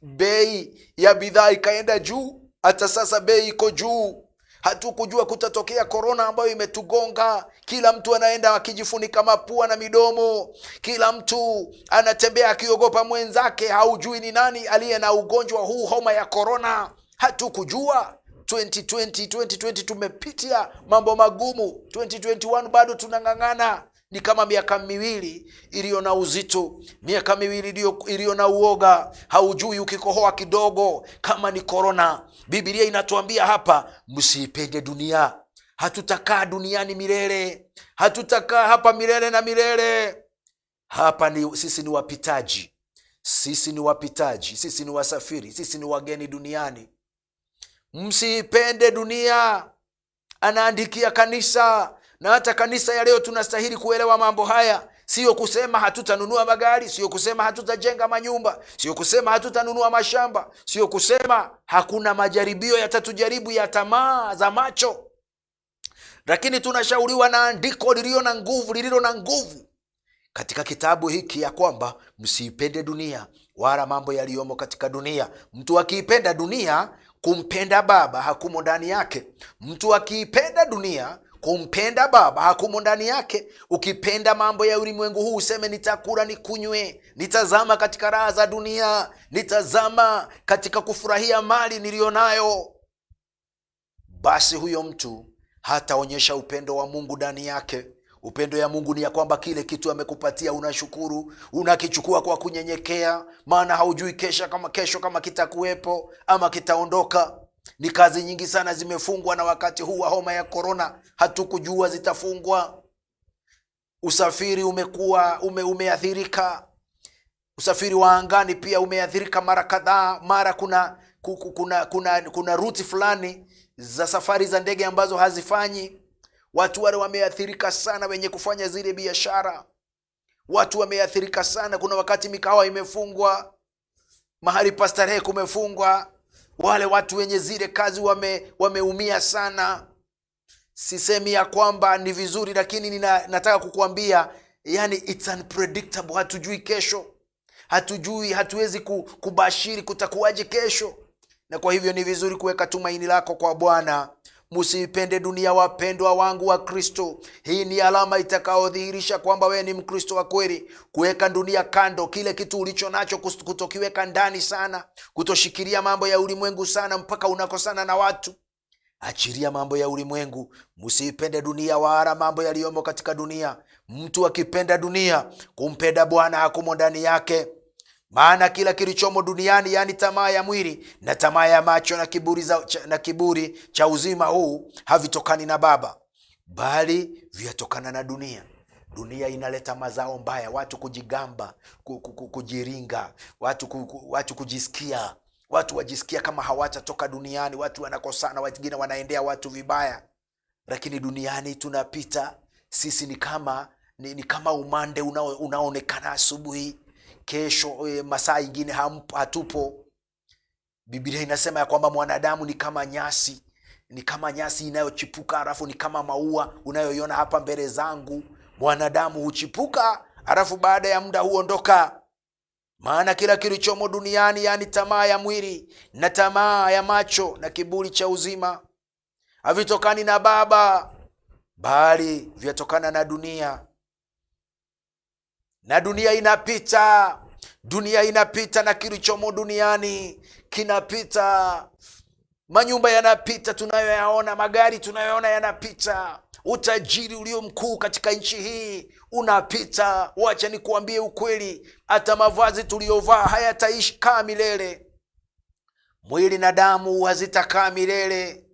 bei ya bidhaa ikaenda juu, hata sasa bei iko juu. Hatukujua kutatokea korona ambayo imetugonga. Kila mtu anaenda akijifunika mapua na midomo, kila mtu anatembea akiogopa mwenzake. Haujui ni nani aliye na ugonjwa huu, homa ya korona. Hatukujua. 2020, 2020 tumepitia mambo magumu. 2021 bado tunang'ang'ana. Ni kama miaka 2 iliyo na uzito, miaka 2 iliyo na uoga. Haujui ukikohoa kidogo kama ni korona. Biblia inatuambia hapa, msiipende dunia. Hatutakaa duniani milele, hatutakaa hapa milele na milele. Hapa ni sisi ni wapitaji, sisi ni wapitaji, sisi ni wasafiri, sisi ni wageni duniani. Msiipende dunia, anaandikia kanisa. Na hata kanisa ya leo tunastahili kuelewa mambo haya. Sio kusema hatutanunua magari, sio kusema hatutajenga manyumba, sio kusema hatutanunua mashamba, sio kusema hakuna majaribio yatatujaribu ya tamaa za macho, lakini tunashauriwa na andiko lililo na nguvu, lililo na nguvu katika kitabu hiki ya kwamba msiipende dunia wala mambo yaliyomo katika dunia. Mtu akiipenda dunia, kumpenda Baba hakumo ndani yake. Mtu akiipenda dunia, kumpenda Baba hakumo ndani yake. Ukipenda mambo ya ulimwengu huu, useme nitakula nikunywe, nitazama katika raha za dunia, nitazama katika kufurahia mali niliyonayo, basi huyo mtu hataonyesha upendo wa Mungu ndani yake. Upendo ya Mungu ni ya kwamba kile kitu amekupatia unashukuru, unakichukua kwa kunyenyekea, maana haujui kesho kama kitakuwepo ama kitaondoka. Ni kazi nyingi sana zimefungwa na wakati huu wa homa ya korona, hatukujua zitafungwa. Usafiri umekuwa umeathirika. Usafiri wa angani pia umeathirika mara kadhaa. Mara kuna ruti fulani za safari za ndege ambazo hazifanyi. Watu wale wameathirika sana, wenye kufanya zile biashara, watu wameathirika sana. Kuna wakati mikahawa imefungwa, mahali pa starehe kumefungwa. Wale watu wenye zile kazi wameumia sana. Sisemi ya kwamba ni vizuri, lakini nataka kukuambia, yani it's unpredictable. Hatujui kesho, hatujui, hatuwezi kubashiri kutakuwaje kesho, na kwa hivyo ni vizuri kuweka tumaini lako kwa Bwana. Msiipende dunia, wapendwa wangu wa Kristo. Hii ni alama itakayodhihirisha kwamba wewe ni Mkristo wa kweli. Kuweka dunia kando, kile kitu ulicho nacho kutokiweka ndani sana, kutoshikilia mambo ya ulimwengu sana mpaka unakosana na watu. Achilia mambo ya ulimwengu. Msiipende dunia wala mambo yaliyomo katika dunia. Mtu akipenda dunia, kumpenda Bwana hakumo ndani yake. Maana kila kilichomo duniani, yaani tamaa ya mwili na tamaa ya macho na kiburi cha uzima huu, havitokani na Baba, bali vyatokana na dunia. Dunia inaleta mazao mbaya, watu kujigamba, kujiringa, watu kujisikia, watu wajisikia kama hawatatoka duniani, watu wanakosana, wengine wanaendea watu vibaya. Lakini duniani tunapita sisi, ni kama umande unaonekana asubuhi, kesho masaa ingine hatupo. Biblia inasema ya kwamba mwanadamu ni kama nyasi, ni kama nyasi inayochipuka, halafu ni kama maua unayoiona hapa mbele zangu. Mwanadamu huchipuka, halafu baada ya muda huondoka. Maana kila kilichomo duniani, yaani tamaa ya mwili na tamaa ya macho na kiburi cha uzima, havitokani na Baba, bali vyatokana na dunia. Na dunia inapita, dunia inapita, na kilichomo duniani kinapita. Manyumba yanapita tunayoyaona, magari tunayoyaona yanapita, utajiri ulio mkuu katika nchi hii unapita. Wacha nikuambie ukweli, hata mavazi tuliyovaa hayataishi kaa milele. Mwili na damu hazitakaa milele.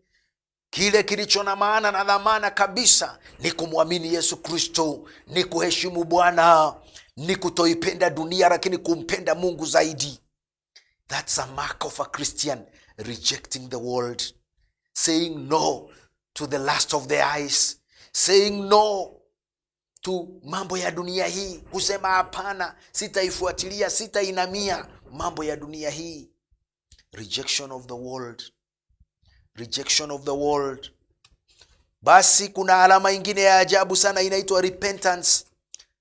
Kile kilicho na maana na dhamana kabisa ni kumwamini Yesu Kristo, ni kuheshimu Bwana, ni kutoipenda dunia, lakini kumpenda Mungu zaidi. That's a mark of a Christian, rejecting the world, saying no to the lust of the eyes, saying no to mambo ya dunia hii, kusema hapana, sitaifuatilia, sitainamia mambo ya dunia hii. Rejection of the world, rejection of the world. Basi kuna alama ingine ya ajabu sana inaitwa repentance.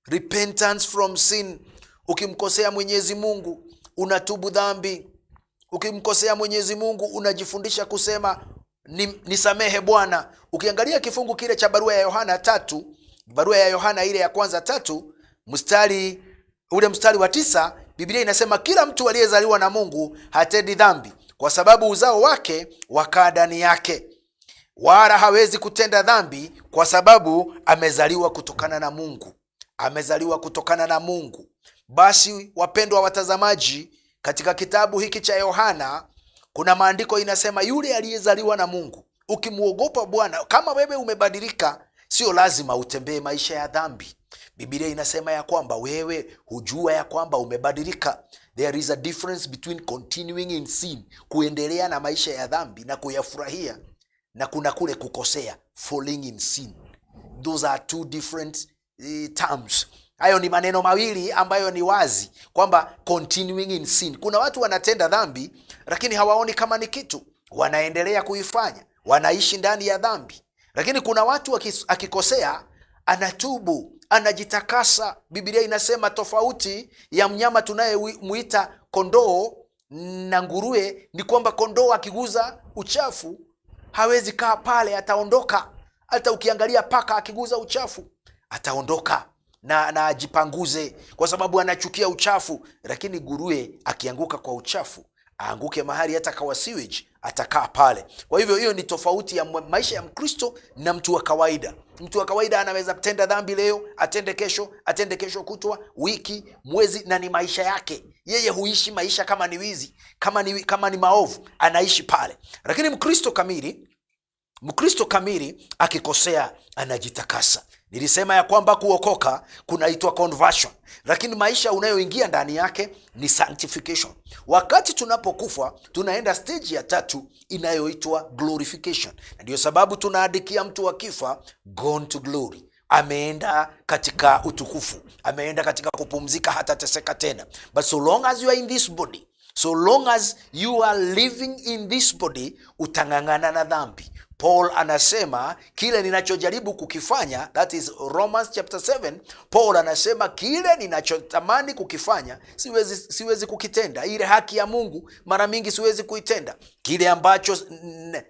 Repentance from sin. Ukimkosea Mwenyezi Mungu unatubu dhambi. Ukimkosea Mwenyezi Mungu unajifundisha kusema nisamehe Bwana. Ukiangalia kifungu kile cha barua ya Yohana 3, barua ya Yohana ile ya kwanza 3, mstari ule, mstari wa 9, Biblia inasema kila mtu aliyezaliwa na Mungu hatendi dhambi, kwa sababu uzao wake wakaa ndani yake, wala hawezi kutenda dhambi kwa sababu amezaliwa kutokana na Mungu. Amezaliwa kutokana na Mungu. Basi wapendwa watazamaji, katika kitabu hiki cha Yohana kuna maandiko inasema yule aliyezaliwa na Mungu, ukimwogopa Bwana, kama wewe umebadilika, sio lazima utembee maisha ya dhambi. Biblia inasema ya kwamba wewe hujua ya kwamba umebadilika. There is a difference between continuing in sin, kuendelea na maisha ya dhambi na kuyafurahia, na kuna kule kukosea, falling in sin. Those are two different terms. Hayo ni maneno mawili ambayo ni wazi kwamba continuing in sin. Kuna watu wanatenda dhambi lakini hawaoni kama ni kitu, wanaendelea kuifanya, wanaishi ndani ya dhambi. Lakini kuna watu akikosea anatubu, anajitakasa. Biblia inasema tofauti ya mnyama tunayemuita kondoo na nguruwe ni kwamba kondoo akiguza uchafu hawezi kaa pale, ataondoka. Hata ukiangalia paka akiguza uchafu ataondoka na ajipanguze, kwa sababu anachukia uchafu. Lakini nguruwe akianguka kwa uchafu, aanguke mahali hata kawa sewage, atakaa pale. Kwa hivyo hiyo ni tofauti ya maisha ya Mkristo na mtu wa kawaida. Mtu wa kawaida anaweza tenda dhambi leo, atende kesho, atende kesho kutwa, wiki, mwezi, na ni maisha yake. Yeye huishi maisha kama ni wizi, kama ni maovu, anaishi pale. Lakini Mkristo kamili akikosea anajitakasa. Nilisema ya kwamba kuokoka kunaitwa conversion, lakini maisha unayoingia ndani yake ni sanctification. Wakati tunapokufa tunaenda stage ya tatu inayoitwa glorification, na ndiyo sababu tunaandikia mtu akifa gone to glory, ameenda katika utukufu, ameenda katika kupumzika, hatateseka tena. But so long as you are in this body, so long as you are living in this body, utang'ang'ana na dhambi. Paul anasema kile ninachojaribu kukifanya, that is Romans chapter 7. Paul anasema kile ninachotamani kukifanya siwezi kukitenda. Ile haki ya Mungu mara mingi siwezi kuitenda. Kile ambacho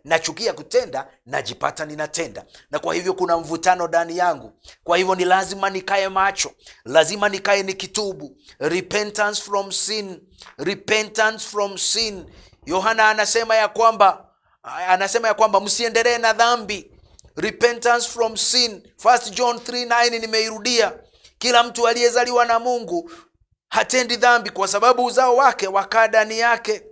nachukia kutenda najipata ninatenda, na kwa hivyo kuna mvutano ndani yangu. Kwa hivyo ni lazima nikae macho, lazima nikae nikitubu. Repentance from sin, repentance from sin. Yohana anasema ya kwamba msiendelee na dhambi. Repentance from sin. 1 John 3:9 nimeirudia. Kila mtu aliyezaliwa na Mungu hatendi dhambi, kwa sababu uzao wake wakaa ndani yake,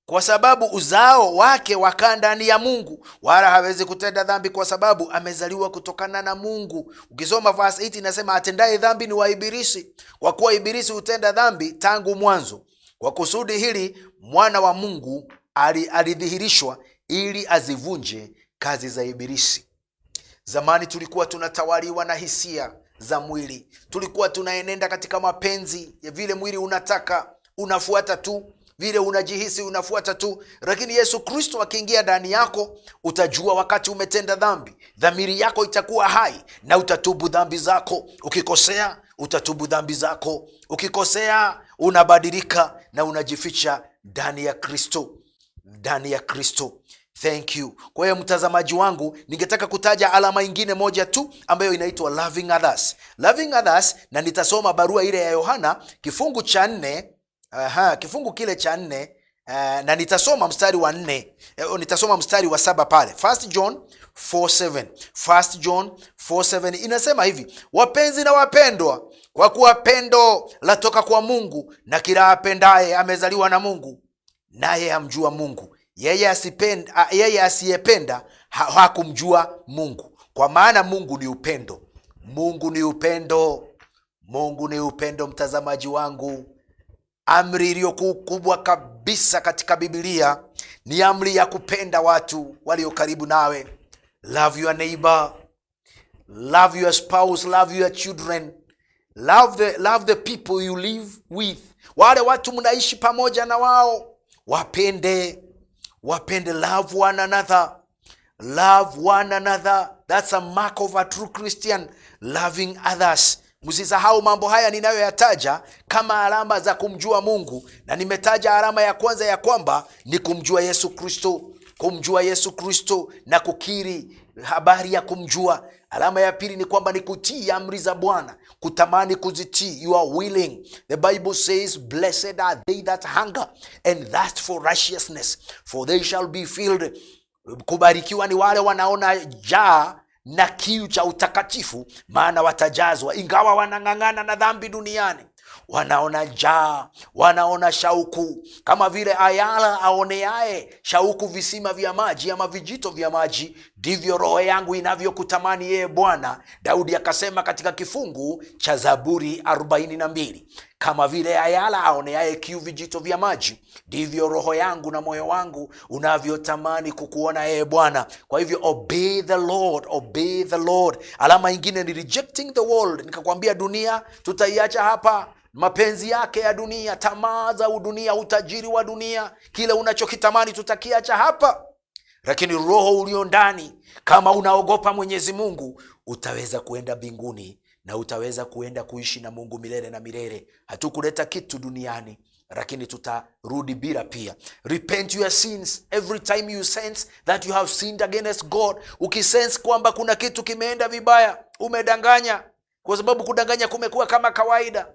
kwa sababu uzao wake wakaa ndani ya Mungu, wala hawezi kutenda dhambi kwa sababu amezaliwa kutokana na Mungu. Ukisoma verse 8 inasema atendaye dhambi ni wa Ibilisi, kwa kuwa Ibilisi hutenda dhambi tangu mwanzo. Kwa kusudi hili mwana wa Mungu alidhihirishwa ili azivunje kazi za Ibilisi. Zamani tulikuwa tunatawaliwa na hisia za mwili, tulikuwa tunaenenda katika mapenzi ya vile mwili unataka, unafuata tu vile unajihisi, unafuata tu. Lakini Yesu Kristo akiingia ndani yako, utajua wakati umetenda dhambi, dhamiri yako itakuwa hai na utatubu dhambi zako. Ukikosea utatubu dhambi zako, ukikosea unabadilika na unajificha ndani ya Kristo, ndani ya Kristo. Thank you. Kwa hiyo mtazamaji wangu, ningetaka kutaja alama ingine moja tu ambayo inaitwa loving others. Loving others, na nitasoma barua ile ya Yohana kifungu cha 4, aha, kifungu kile cha 4, na nitasoma mstari wa 4, nitasoma mstari wa 7 pale. 1 John 4:7. 1 John 4:7 inasema hivi: wapenzi na wapendwa, kwa kuwa pendo latoka kwa Mungu, na kila apendaye amezaliwa na Mungu, naye amjua Mungu. Yeye asiyependa hakumjua Mungu, kwa maana Mungu ni upendo. Mungu ni upendo. Mungu ni upendo, mtazamaji wangu. Amri iliyo kubwa kabisa katika Biblia ni amri ya kupenda watu walio karibu nawe. Love your neighbor. Love your spouse, love your children, love the people you live with. Wale watu mnaishi pamoja na wao, wapende, wapende. Love one another, love one another. That's a mark of a true Christian, loving others. Msisahau mambo haya ninayoyataja kama alama za kumjua Mungu, na nimetaja alama ya kwanza ya kwamba ni kumjua Yesu Kristo, kumjua Yesu Kristo na kukiri habari ya kumjua. Alama ya pili ni kwamba ni kutii amri za Bwana, kutamani kuzitii. You are willing. The Bible says, "Blessed are they that hunger and thirst for righteousness, for they shall be filled." Kubarikiwa ni wale wanaona njaa na kiu cha utakatifu, maana watajazwa. Ingawa wanang'ang'ana na dhambi duniani, wanaona njaa, wanaona shauku, kama vile ayala aoneaye shauku visima vya maji ama vijito vya maji, ndivyo roho yangu inavyokutamani yeye Bwana. Daudi akasema katika kifungu cha Zaburi 42, kama vile ayala aoneaye kiu vijito vya maji, ndivyo roho yangu na moyo wangu unavyotamani kukuona yeye Bwana. Kwa hivyo obey the Lord, obey the Lord. Alama ingine ni rejecting the world. Nikakwambia dunia tutaiacha hapa, mapenzi yake ya dunia, tamaa za udunia, utajiri wa dunia, kile unachokitamani tutakiacha hapa, lakini roho ulio ndani, kama unaogopa Mwenyezi Mungu, utaweza kuenda mbinguni na utaweza kuenda kuishi na Mungu milele na milele. Hatukuleta kitu duniani, lakini tutarudi bila pia. Repent your sins every time you sense that you have sinned against God. Ukisense kwamba kuna kitu kimeenda vibaya, umedanganya, kwa sababu kudanganya kumekuwa kama kawaida.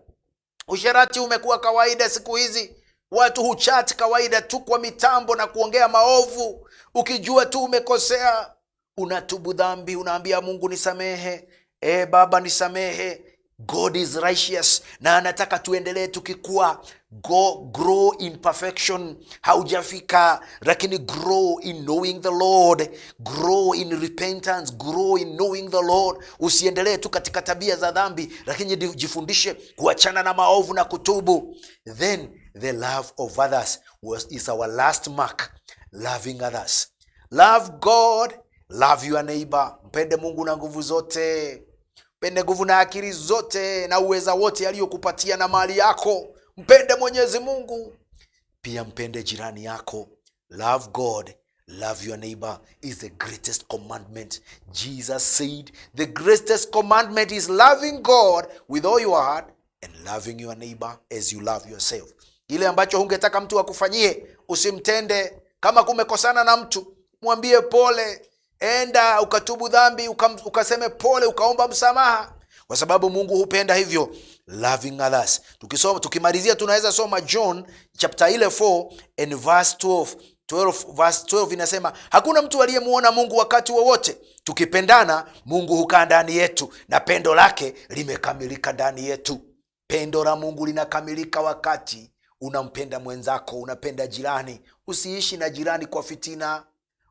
Usherati umekuwa kawaida siku hizi, watu huchat kawaida tu kwa mitambo na kuongea maovu. Ukijua tu umekosea, unatubu dhambi, unaambia Mungu, nisamehe, e Baba nisamehe. God is righteous na anataka tuendelee tukikua. Go, grow in perfection. Haujafika, lakini grow in knowing the Lord, grow in repentance, grow in knowing the Lord. Usiendelee tu katika tabia za dhambi, lakini jifundishe kuachana na maovu na kutubu. Then the love of others is our last mark, loving others. Love God, love your neighbor. Mpende Mungu na nguvu zote, mpende nguvu na akili zote na uweza wote aliyokupatia na mali yako. Mpende Mwenyezi Mungu, pia mpende jirani yako. Love God, love your neighbor is the greatest commandment. Jesus said the greatest commandment is loving God with all your heart and loving your neighbor as you love yourself. Kile ambacho hungetaka mtu akufanyie usimtende. Kama kumekosana na mtu, mwambie pole, enda ukatubu dhambi, ukaseme pole, ukaomba msamaha, kwa sababu Mungu hupenda hivyo, loving others. Tukisoma, tukimalizia, tunaweza soma John chapter ile 4 and verse 12. 12 verse 12 inasema, "Hakuna mtu aliyemuona Mungu wakati wowote. Tukipendana, Mungu hukaa ndani yetu na pendo lake limekamilika ndani yetu." Pendo la Mungu linakamilika wakati unampenda mwenzako, unapenda jirani. Usiishi na jirani kwa fitina,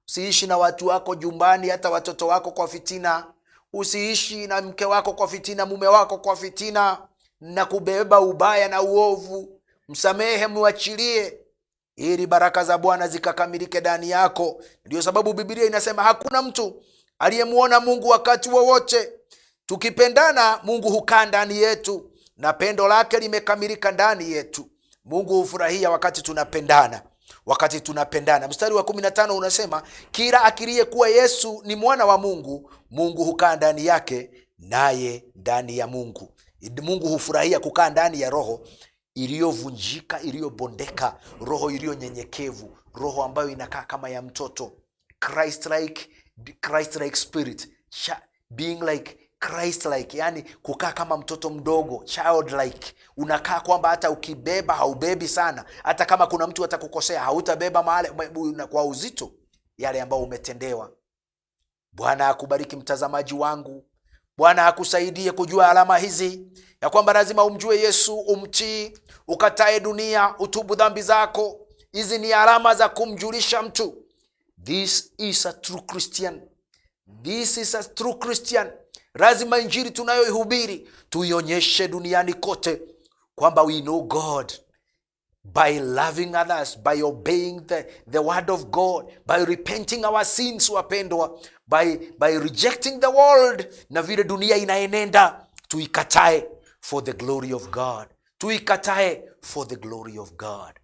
usiishi na watu wako jumbani, hata watoto wako kwa fitina. Usiishi na mke wako kwa fitina, mume wako kwa fitina na kubeba ubaya na uovu. Msamehe, mwachilie, ili baraka za Bwana zikakamilike ndani yako. Ndio sababu Biblia inasema hakuna mtu aliyemuona Mungu wakati wowote. Tukipendana, Mungu hukaa ndani yetu na pendo lake limekamilika ndani yetu. Mungu hufurahia wakati tunapendana, wakati tunapendana. Mstari wa 15 unasema, "Kila akirie kuwa Yesu ni mwana wa Mungu, Mungu hukaa ndani yake, naye ndani ya Mungu." Mungu hufurahia kukaa ndani ya roho iliyovunjika, iliyobondeka, roho iliyonyenyekevu, roho ambayo inakaa kama ya mtoto, Christ like spirit, being like Christ like, yani kukaa kama mtoto mdogo, childlike. Unakaa kwamba hata ukibeba haubebi sana, hata kama kuna mtu atakukosea hautabeba mahali kwa uzito yale ambayo umetendewa. Bwana akubariki mtazamaji wangu. Bwana akusaidie kujua alama hizi ya kwamba lazima umjue Yesu, umtii, ukatae dunia, utubu dhambi zako. Hizi ni alama za kumjulisha mtu, this is a true Christian. This is a true Christian. Lazima injili tunayoihubiri tuionyeshe duniani kote kwamba we know God. By loving others, by obeying the word of God, by repenting our sins, wapendwa, by rejecting the world na vile dunia inaenenda, tuikatae for the glory of God, tuikatae for the glory of God.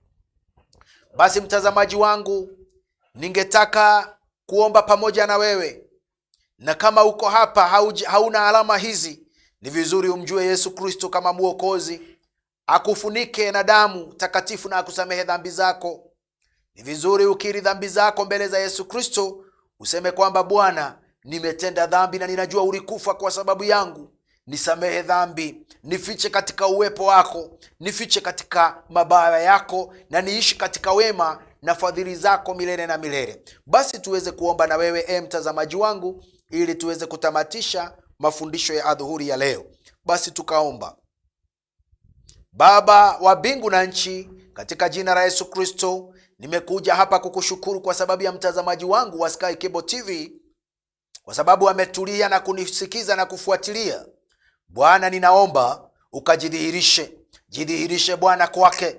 Basi mtazamaji wangu, ningetaka kuomba pamoja na wewe, na kama uko hapa hauna alama hizi, ni vizuri umjue Yesu Kristo kama Mwokozi, akufunike na damu takatifu na akusamehe dhambi zako. Ni vizuri ukiri dhambi zako mbele za Yesu Kristo, useme kwamba Bwana, nimetenda dhambi na ninajua ulikufa kwa sababu yangu. Nisamehe dhambi, nifiche katika uwepo wako, nifiche katika mabawa yako, na niishi katika wema na fadhili zako milele na milele. Basi tuweze kuomba na wewe, e mtazamaji wangu, ili tuweze kutamatisha mafundisho ya adhuhuri ya leo. Basi tukaomba. Baba wa mbingu na nchi, katika jina la Yesu Kristo, nimekuja hapa kukushukuru kwa sababu ya mtazamaji wangu wa Sky Cable TV, kwa sababu ametulia na kunisikiza na kufuatilia. Bwana, ninaomba ukajidhihirishe, jidhihirishe Bwana kwake,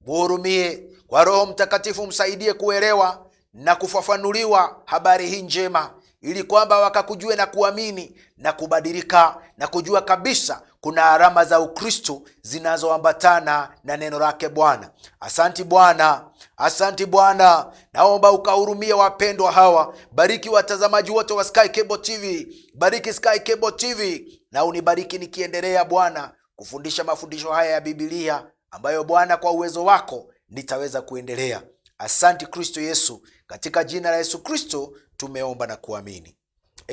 muhurumie kwa Roho Mtakatifu, msaidie kuelewa na kufafanuliwa habari hii njema, ili kwamba wakakujue na kuamini na kubadilika na kujua kabisa kuna alama za Ukristo zinazoambatana na neno lake Bwana. Asanti Bwana, asanti Bwana. Naomba ukahurumie wapendwa hawa, bariki watazamaji wote wa Sky Cable TV, bariki Sky Cable TV na unibariki nikiendelea Bwana kufundisha mafundisho haya ya Biblia ambayo Bwana kwa uwezo wako nitaweza kuendelea. Asanti Kristo Yesu, katika jina la Yesu Kristo tumeomba na kuamini,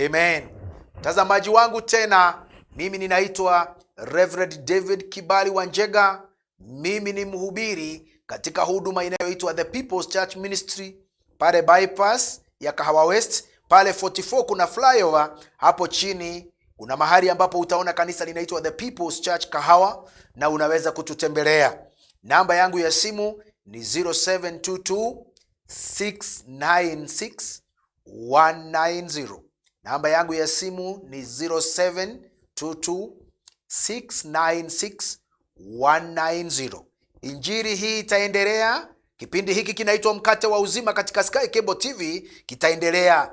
amen. Mtazamaji wangu tena, mimi ninaitwa Reverend David Kibali Wanjega. Mimi ni mhubiri katika huduma inayoitwa The People's Church Ministry pale bypass ya Kahawa West pale 44 kuna flyover hapo chini, kuna mahali ambapo utaona kanisa linaitwa The People's Church Kahawa na unaweza kututembelea. Namba yangu ya simu ni 0722 696 190. Namba yangu ya simu ni 0722 696 190. Injili hii itaendelea. Kipindi hiki kinaitwa Mkate wa Uzima katika Sky Cable TV kitaendelea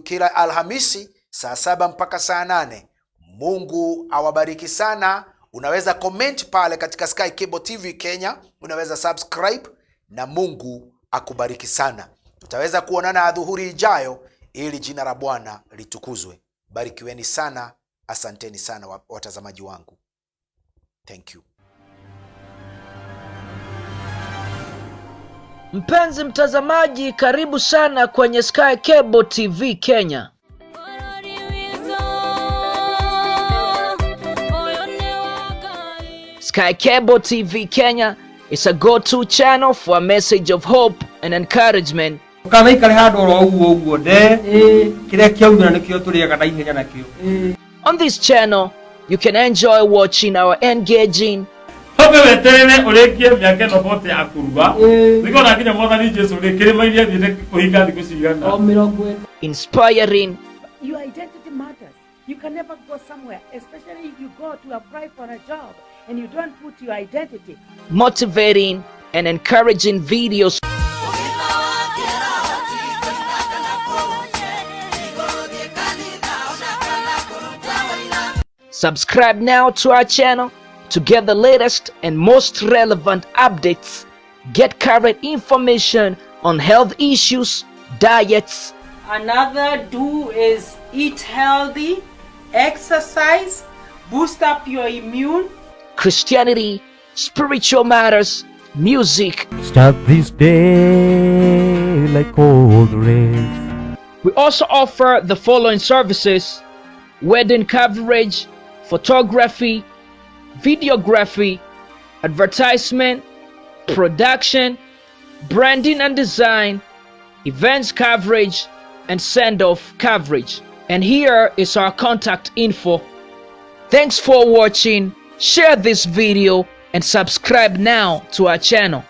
kila Alhamisi saa 7 mpaka saa 8. Mungu awabariki sana. Unaweza comment pale katika Sky Cable TV Kenya, unaweza subscribe na Mungu akubariki sana. Tutaweza kuonana adhuhuri ijayo ili jina la Bwana litukuzwe. Barikiweni sana, asanteni sana watazamaji wangu. Thank you. Mpenzi mtazamaji, karibu sana kwenye Sky Cable TV Kenya. Sky Cable TV Kenya is a go-to channel for a message of hope and encouragement. Ukanaikare handũ oro ũguo ũguo nde kĩrĩa kĩaumĩra nĩkĩo tũrĩaga na ihenya nakĩo. On this channel, you can enjoy watching our engaging Wambe weterere ũrĩkie mĩaka ĩno bote ya kũrua nĩkona nginya Mwathani Jesũ rĩ kĩrĩma-inĩ athiĩte kũhinga thikũ cigana. Inspiring, Your identity matters. You can never go somewhere, especially if you go to apply for a job and you don't put your identity. Motivating, and encouraging videos. Subscribe now to our channel to get the latest and most relevant updates. Get current information on health issues, diets. Another do is eat healthy, exercise, boost up your immune. Christianity, spiritual matters, music. Start this day like cold rain. We also offer the following services: wedding coverage, photography, videography, advertisement, production, branding and design, events coverage, and send-off coverage. And here is our contact info. Thanks for watching. Share this video and subscribe now to our channel.